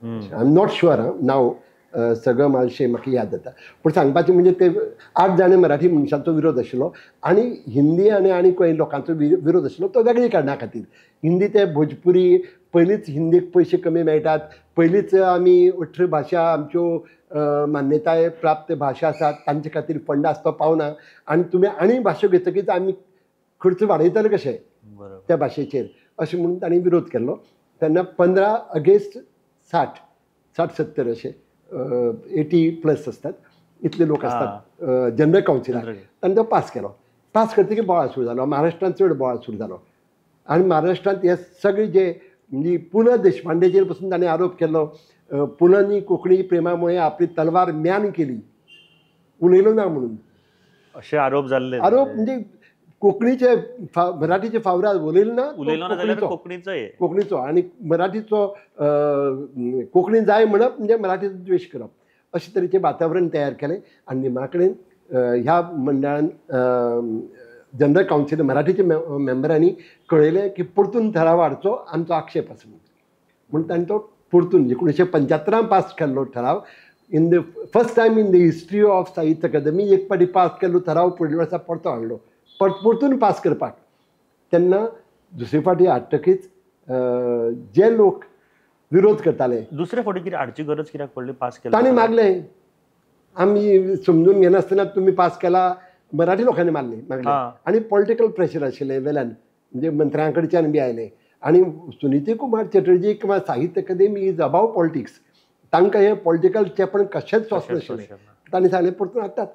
I am not sure आं नांव सगळं मालशे म्हाका याद जाता, पूण सांगपाचें म्हणजे ते 8 जाण मराठी मनशांचो विरोध आशिल्लो आनी हिंदी आनी आनी कांय लोकांचो विरोध आशिल्लो तो वेगळी कारणा खातीर. हिंदी ते भोजपुरी पयलींच हिंदीक पयशे कमी मेळटात, पयलींच आमी 18 भाशा आमच्यो मान्यताय प्राप्त भाशा आसात तांचे खातीर फंड आसता पावना आनी तुमी आनी भाशा घेतकीच आमी खर्च वाडयतले कशे त्या भाशेचेर, अशें म्हणून तांणी विरोध केल्लो. तेन्ना 15 अगेन्स्ट 60-70 अशे 80+ आसतात इतले लोक आसतात जनरल कावन्सिलाक. तांणी तो पास केलो. पास करतकीर बोवाळ सुरू जालो, महाराष्ट्रांत चड बोवाळ सुरू जालो आनी महाराष्ट्रांत हे सगळे जे म्हणजे पु ल देशपांडेचेर पसून ताणें आरोप केलो, पुलंनी कोंकणी प्रेमामुळे आपली तलवार म्यान केली, उलयलो ना म्हणून अशे आरोप जाल्ले. आरोप म्हणजे कोंकणीचे मराठीचे फावराद उलयलो ना, उलयलो ना जाल्यार कोंकणीचो कोंकणीचो आनी मराठीचो कोंकणी जाय म्हणप म्हणजे मराठीचो द्वेश करप, अशे तरेचें वातावरण तयार केलें. आनी निमा कडेन ह्या मंडळान जनरल कावन्सील मराठीच्या मेंबरांनी कळयलें की परतून ठराव हाडचो, आमचो आक्षेप आसा म्हणून तांणी तो परतून 1975 पास केल्लो ठराव in the first time in the history of Sahitya Akademi एक फावटी पास केल्लो ठराव फुडल्या वर्सा परतो हाडलो परतून पास करपाक. तेन्ना दुसरे फावटी हाडटकीच जे लोक विरोध करताले, दुसरे फावटी कितें हाडची गरज कित्याक पडली पास केलो? तांणी मागलें, आमी समजून घेनासतना तुमी पास केला, मराठी लोकांनी मागलें आनी पॉलिटिकल प्रेशर आशिल्लें वेल्यान, म्हणजे मंत्र्यां कडच्यान बी आयलें. आनी सुनीती कुमार चटर्जी किंवा Sahitya Akademi is above politics, तांकां हें पॉलिटिकल चेपण कशेंच सोंसनाशिल्लें. तांणी सांगलें परतून हाडटात,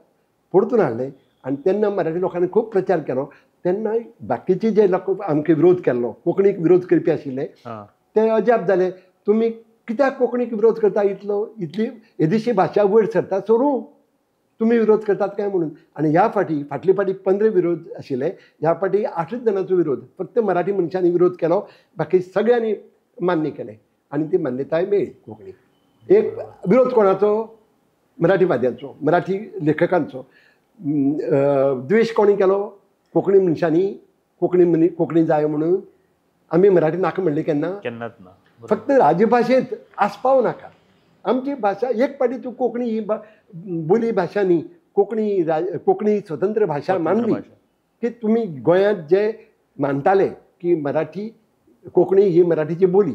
परतून हाडलें. आनी तेन्ना मराठी लोकांनी खूब प्रचार केलो. तेन्ना बाकीचे जे लोक आमकां विरोध केल्लो, कोंकणीक विरोध करपी आशिल्ले, ते अजाप जाले, तुमी कित्याक कोंकणीक विरोध करता, इतलो इतली येदीशी भाशा वयर सरता सोडूं तुमी विरोध करतात काय म्हणून. आनी ह्या फाटी फाटले फाटी 15 विरोध आशिल्ले, ह्या फाटी 8 जाणांचो विरोध, फक्त मराठी मनशांनी विरोध केलो, बाकी सगळ्यांनी मान्य केलें आनी ती मान्यताय मेळ्ळी कोंकणीक. एक विरोध कोणाचो? मराठीवाद्यांचो, मराठी लेखकांचो. द्वेश कोणी केलो? कोंकणी मनशांनी, कोंकणी कोंकणी जाय म्हणून. आमी मराठी नाका म्हणलें केन्ना? केन्नाच ना. फक्त राजभाशेंत आस्पाव नाका. आमची भाशा एक फावटी तूं कोंकणी ही बोली भाशा न्ही, कोंकणी कोंकणी स्वतंत्र भाशा मानली की तुमी गोंयांत जे मानताले की मराठी कोंकणी ही मराठीची बोली,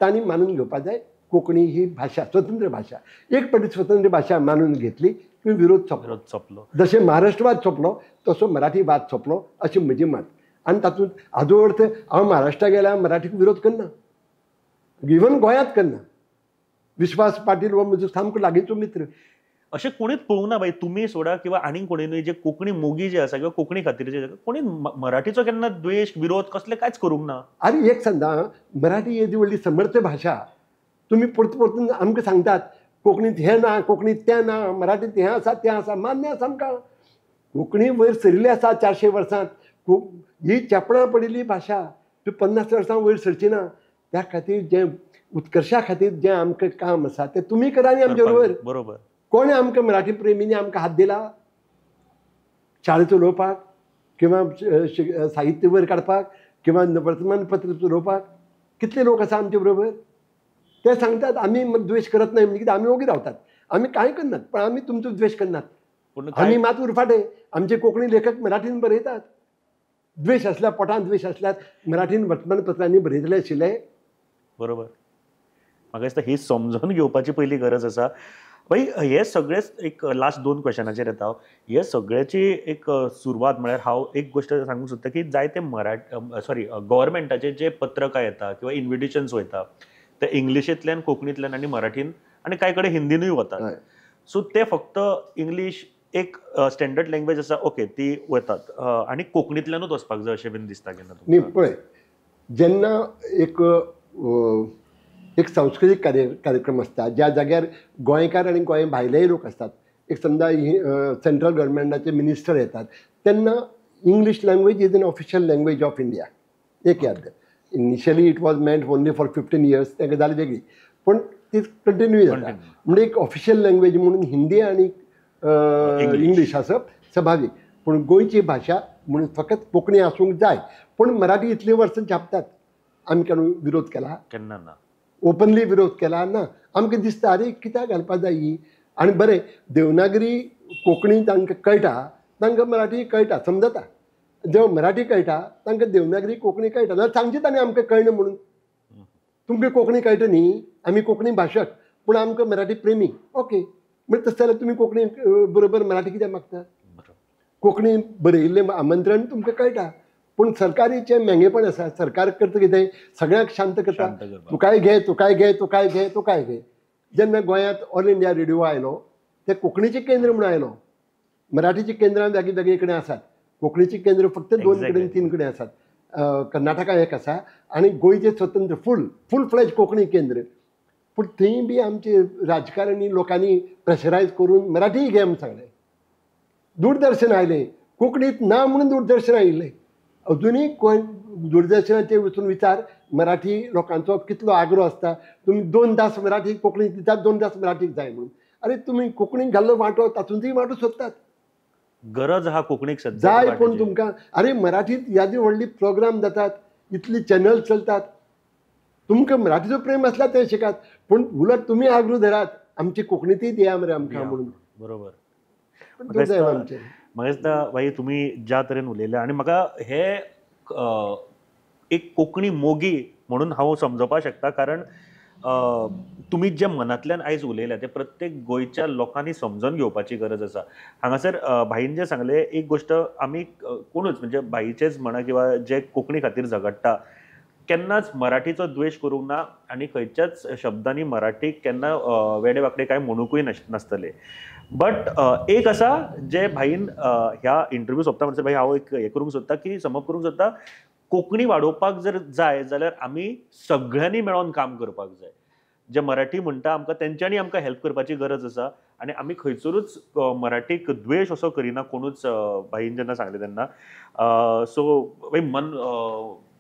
तांणी मानून घेवपा जाय कोंकणी ही भाशा स्वतंत्र भाशा. एक फावटी स्वतंत्र भाशा मानून घेतली की विरोध सोंपलो. जशें महाराष्ट्रवाद सोंपलो तसो मराठीवाद सोंपलो अशें म्हजें मत. आनी तातूंत हाजो अर्थ हांव महाराष्ट्राक गेल्यार मराठीक विरोध करना, इवन गोंयांत करना. विश्वास पाटील हो म्हजो सामको लागींचो मित्र. अशें कोणीच पळोवंक ना बाई, तुमी सोडा किंवा आनीक कोणी न्हय, जे कोंकणी मोगी जे आसा किंवा कोंकणी खातीर जे कोणी मराठीचो केन्ना द्वेश विरोध कसले कांयच करूंक ना. आरे एक सांगता, मराठी येदी व्हडली समर्थ भाशा, तुमी परतून परतून आमकां सांगतात कोंकणींत हें ना, कोंकणींत तें ना, मराठींत हें आसा तें आसा, मान्य आसा आमकां. कोंकणी वयर सरिल्ली आसा 400 वर्सांत, ही चेपणां पडिल्ली भाशा ती 50 वर्सां वयर सरची ना. त्या खातीर जें उत्कर्शा खातीर जें आमकां काम आसा तें तुमी करा न्ही आमचे बरोबर. बरोबर. कोणें आमकां मराठी प्रेमींनी आमकां हात दिला शाळा चलोवपाक किंवा साहित्य वयर काडपाक किंवा वर्तमानपत्र चलोवपाक? कितले लोक आसा आमचे बरोबर ते सांगतात आमी द्वेश करत नाही, म्हणजे कितें आमी ओगी रावतात, आमी कांय करनात, पण आमी तुमचो द्वेश करनात. आमी मात उरफाटे, आमचे कोंकणी लेखक मराठीन बरयतात, द्वेश आसल्यार पोटान द्वेश आसल्यार मराठीन वर्तमानपत्रांनी बरयतले आशिल्ले. बरोबर. म्हाका दिसता ही समजून घेवपाची पयली गरज आसा. बाई हे सगळेच एक लास्ट 2 क्वेश्चनाचेर येता. हे सगळ्याची एक सुरवात म्हळ्यार हांव एक गोश्ट सांगूंक सोदता की जायते मराठी सॉरी गव्हर्मेंटाचे जे पत्रकां येता किंवा इन्विटेशन्स वयता ते इंग्लिशींतल्यान, कोंकणींतल्यान आनी मराठीन आनी कांय कडेन हिंदीनूय वतात. सो ते फक्त इंग्लीश एक स्टँडर्ड लँग्वेज आसा, ओके ती वतात, आनी कोंकणींतल्यानूच वचपाक जाय अशें बीन दिसता केन्ना? न्ही पळय, जेन्ना एक एक सांस्कृतीक कार्यक्रम आसता ज्या जाग्यार गोंयकार आनी गोंय भायलेय लोक आसतात, एक समजा सेंट्रल गव्हर्मेंटाचे मिनिस्टर येतात, तेन्ना English language is an official language of India. एक याद कर, initially it was meant only for 15 years, तांकां जाली वेगळी, पूण ती कंटिन्यू जाता. म्हणजे एक ऑफिशियल लँग्वेज म्हणून हिंदी आनी इंग्लीश आसप सभावीक, पूण गोंयची भाशा म्हणून फकत कोंकणी आसूंक जाय. पूण मराठी इतलीं वर्सां छापतात, आमी केन्ना विरोध केला? केन्ना ना. ओपनली विरोध केला ना. आमकां दिसता आरे कित्याक घालपा जाय ही. आनी बरें, देवनागरी कोंकणी तांकां कळटा, तांकां मराठी कळटा, समजता. जेव्हा मराठी कळटा तांकां देवनागरी कोंकणी कळटा, जाल्यार सांगचें तांणी आमकां कळना म्हणून. तुमकां कोंकणी कळटा न्ही, आमी कोंकणी भाशक, पूण आमकां मराठी प्रेमी, ओके. म्हणजे तशें जाल्यार तुमी कोंकणी बरोबर मराठी कित्याक मागता? कोंकणी बरयिल्लें आमंत्रण तुमकां कळटा, पूण सरकारीचें मेंगेपण आसा. सरकार करता कितें, सगळ्यांक शांत करता, तुकाय घे, तुकाय घे, तुकाय घे, तुकाय घे. जेन्ना गोंयांत ऑल इंडिया रेडिओ आयलो, ते कोंकणीचें केंद्र म्हणून आयलो. मराठीचीं केंद्रां जागे जागे कडेन आसात, कोंकणीचीं केंद्र फक्त 2 कडेन 3 कडेन आसात. कर्नाटका एक आसा आनी गोंयचें स्वतंत्र फूल फ्लॅज कोंकणी केंद्र. पूण थंय बी आमचे राजकारणी लोकांनी प्रेशरायज करून मराठीय घे म्हूण सांगलें. दूरदर्शन आयलें, कोंकणीत ना म्हणून दूरदर्शन आयिल्लें. अजुनूय दूरदर्शनाचेर वचून विचार मराठी लोकांचो कितलो आग्रो आसता, तुमी 2 तास मराठी कोंकणीक दितात, 2 तास मराठीक जाय म्हणून. अरे तुमी कोंकणीक घाल्लो वांटो तातूंतय वांटो सोदतात. गरज आहा कोंकणीक सद्या जाय, पूण तुमकां अरे मराठीत यादी व्हडली प्रोग्राम जातात, इतली चॅनल चलतात, तुमकां मराठीचो प्रेम आसल्यार तें शिकात, पूण उलट तुमी आग्रो धरात आमची कोंकणीतय दिया मरे आमकां म्हणून. बरोबर. आमचें म्हाका दिसता भाई तुमी ज्या तरेन उलयले आनी म्हाका हे एक कोंकणी मोगी म्हणून हांव समजोवपाक शकता, कारण तुमी जे मनांतल्यान आयज उलयल्या ते प्रत्येक गोंयच्या लोकांनी समजून घेवपाची गरज आसा. हांगासर भाईन जें सांगलें एक गोश्ट, आमी कोणूच म्हणजे भाईचेच म्हणा किंवा जे कोंकणी खातीर झगडटा केन्नाच मराठीचो द्वेश करूंक ना आनी खंयच्याच शब्दांनी मराठीक केन्ना वेडे वांकडे कांय म्हणुकूय नासतले. बट एक आसा जे भाईन ह्या इंटरव्यू सोंपता म्हणसर भाई हांव एक हें करूंक सोदता की समप करूंक सोदता, कोंकणी वाडोवपाक जर जाय जाल्यार आमी सगळ्यांनी मेळोन काम करपाक जाय. जे मराठी म्हणटा आमकां तेंच्यांनी आमकां हेल्प करपाची गरज आसा आनी आमी खंयसरूच मराठीक द्वेश असो करिना कोणूच, भाईन जेन्ना सांगलें तेन्ना. सो भाई मन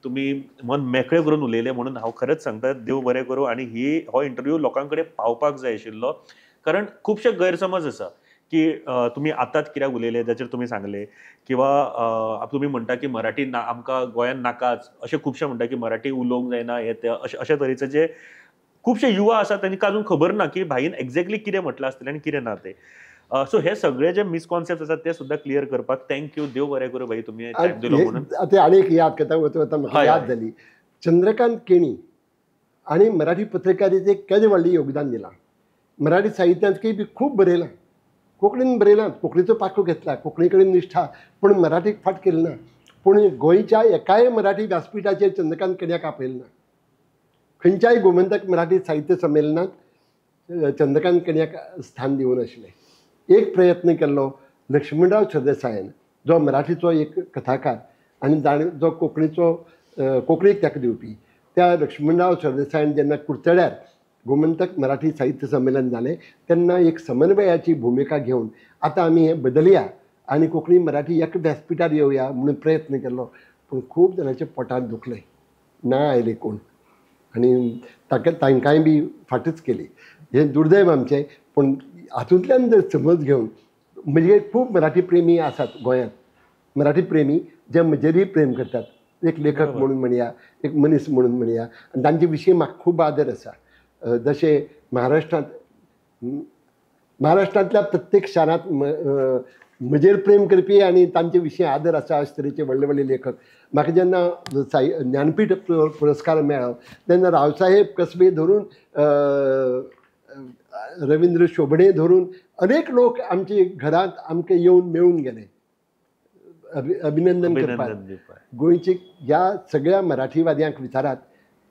तुमी मन मेकळें करून उलयलें म्हणून हांव खरेंच सांगता, देव बरें करूं. आनी ही हो इंटरव्यू लोकां कडेन पावपाक जाय आशिल्लो, कारण खुबशे गैरसमज आसा की तुमी आतांच कित्याक उलयले जाचेर तुमी सांगले, किंवा तुमी म्हणटा की मराठी ना आमकां गोंयांत नाकाच, अशें खुबशे म्हणटा की मराठी उलोवंक जायना हे ते, अशे अशे तरेचे जे खुबशे युवा आसा तांकां अजून खबर ना की भाईन एक्झॅक्टली कितें म्हटलां आसतलें आनी कितें ना तें. सो हे सगळे जे मिसकॉन्सेप्ट आसात ते सुद्दां क्लियर करपाक thank you, देव बरें करूं भाई तुमी टायम दिलो म्हणून. आतां आनी एक याद करता वता वता म्हाका याद जाली, चंद्रकांत केणी आनी मराठी पत्रकारितेक केदें व्हडलें योगदान दिलां. मराठी साहित्यांतकय बी खूब बरयलां, कोंकणीन बरयलां, कोंकणीचो पाखो घेतला, कोंकणी कडेन निश्ठा, पूण मराठीक फाट केली ना. पूण गोंयच्या एकाय मराठी व्यासपिठाचेर चंद्रकांत केण्याक आपयलें ना. खंयच्याय गोमंतक मराठी साहित्य संमेलनात चंद्रकांत केण्याक स्थान दिवं नाशिल्लें. एक प्रयत्न केल्लो लक्ष्मणराव सरदेसायान, जो मराठीचो एक कथाकार आनी जाणें जो कोंकणीचो कोंकणीक ताका दिवपी, त्या लक्ष्मणराव सरदेसायान जेन्ना कुडचड्यार गोमंतक मराठी साहित्य संमेलन जालें तेन्ना एक समन्वयाची भुमिका घेवन आतां आमी हें बदलया आनी कोंकणी मराठी एका व्यासपिठार येवया म्हणून प्रयत्न केल्लो, पूण खूब जाणांच्या पोटांत दुखलें, ना आयले कोण आनी ताका तांकांय बी फाटच केली. हें दुर्दैव आमचें. पूण हातूंतल्यान जर समज घेवन म्हणजे खूब मराठी प्रेमी आसात गोंयांत, मराठी प्रेमी जे म्हजेरूय प्रेम करतात, एक लेखक म्हणून म्हणया, एक मनीस म्हणून म्हणया, आनी तांचे विशीं म्हाका खूब आदर आसा. जशें महाराष्ट्रांतल्या प्रत्येक शारांत म्हजेर प्रेम करपी आनी तांचे विशीं आदर आसा अशे तरेचे व्हडले व्हडले लेखक. म्हाका जेन्ना ज्ञानपीठ पुरस्कार मेळ्ळो तेन्ना रावसाहेब कसबे धरून रवींद्र शोभणे धरून अनेक लोक आमचे घरांत आमकां येवन मेळून गेले अभिनंदन करपाक. गोंयचे ह्या सगळ्या मराठीवाद्यांक विचारात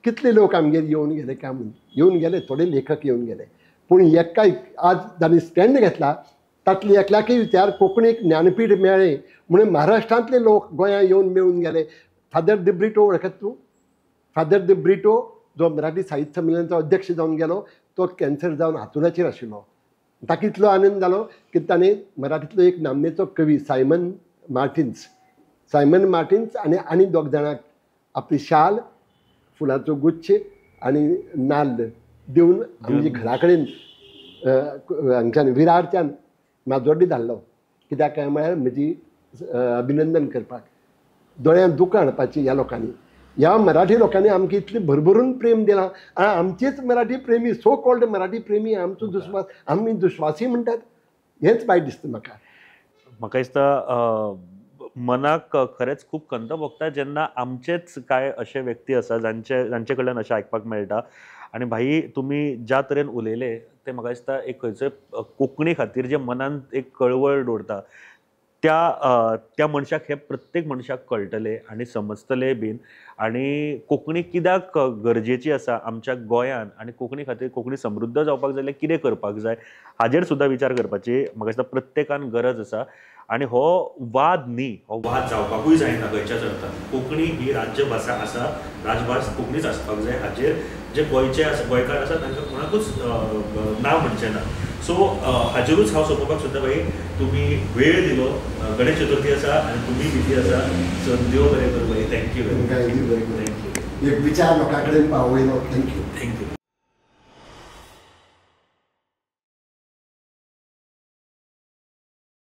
कितले लोक आमगेर येवन गेले काय म्हणून. येवन गेले थोडे लेखक येवन गेले, पूण एकाय आज जांणी स्टँड घेतला तातले एकल्याकय विचार कोंकणीक ज्ञानपीठ मेळ्ळें म्हणून महाराष्ट्रांतले लोक गोंयांत येवन मेळून गेले. फादर दिब्रिटो वळखत तूं? फादर दिब्रिटो जो मराठी साहित्य संमेलनाचो अध्यक्ष जावन गेलो तो कॅन्सर जावन हातुणाचेर आशिल्लो. ताका इतलो आनंद जालो की ताणें मराठींतलो एक नामनेचो कवी सायमन मार्टिन्स, सायमन मार्टिन्स आनी आनी दोग जाणांक आपली शाल, फुलांचो गुच्छ आनी नाल्ल दिवन आमच्या घरा कडेन हांगच्यान विरारच्यान माजोड्डी धाडलो. कित्याक काय म्हळ्यार म्हजी अभिनंदन करपाक. दोळ्यांत दुकां हाडपाची ह्या लोकांनी, ह्या मराठी लोकांनी आमकां इतलें भरभरून प्रेम दिलां आनी आमचेच मराठी प्रेमी, सो कॉल्ड मराठी प्रेमी आमचो दुस्वास, आमी दुस्वासी म्हणटात, हेंच वायट दिसता म्हाका. म्हाका दिसता मनाक खरेंच खूब खंत भोगता जेन्ना आमचेच कांय अशे व्यक्ती आसा जांचे कडल्यान अशें आयकपाक मेळटा. आनी भाई तुमी ज्या तरेन उलयले तें म्हाका दिसता एक खंयचोय कोंकणी खातीर जे मनांत एक कळवळ दवरता त्या त्या मनशाक हे प्रत्येक मनशाक कळटलें आनी समजतलें बीन. आनी कोंकणी कित्याक गरजेची आसा आमच्या गोंयांत आनी कोंकणी खातीर कोंकणी समृद्ध जावपाक जाय जाल्यार कितें करपाक जाय हाजेर सुद्दां विचार करपाची म्हाका दिसता प्रत्येकान गरज आसा. आनी हो वाद न्ही, हो वाद जावपाकूय जायना खंयच्याच अर्थान. कोंकणी ही राज्यभाशा आसा, राजभास कोंकणीच आसपाक जाय. हाचेर जे गोंयचे आसा, गोंयकार आसा, तांकां कोणाकूच ना म्हणचें ना. सो हाजेरूच हांव सोंपोवपाक सोदता. भाई, तुमी वेळ दिलो. गणेश चतुर्थी आसा आनी तुमी बिजी आसा, सो देव बरें करूं भाई. Thank you. तुमकां बरें करूं. Thank you. एक विचार लोकां कडेन पावयलो, thank you. Thank you.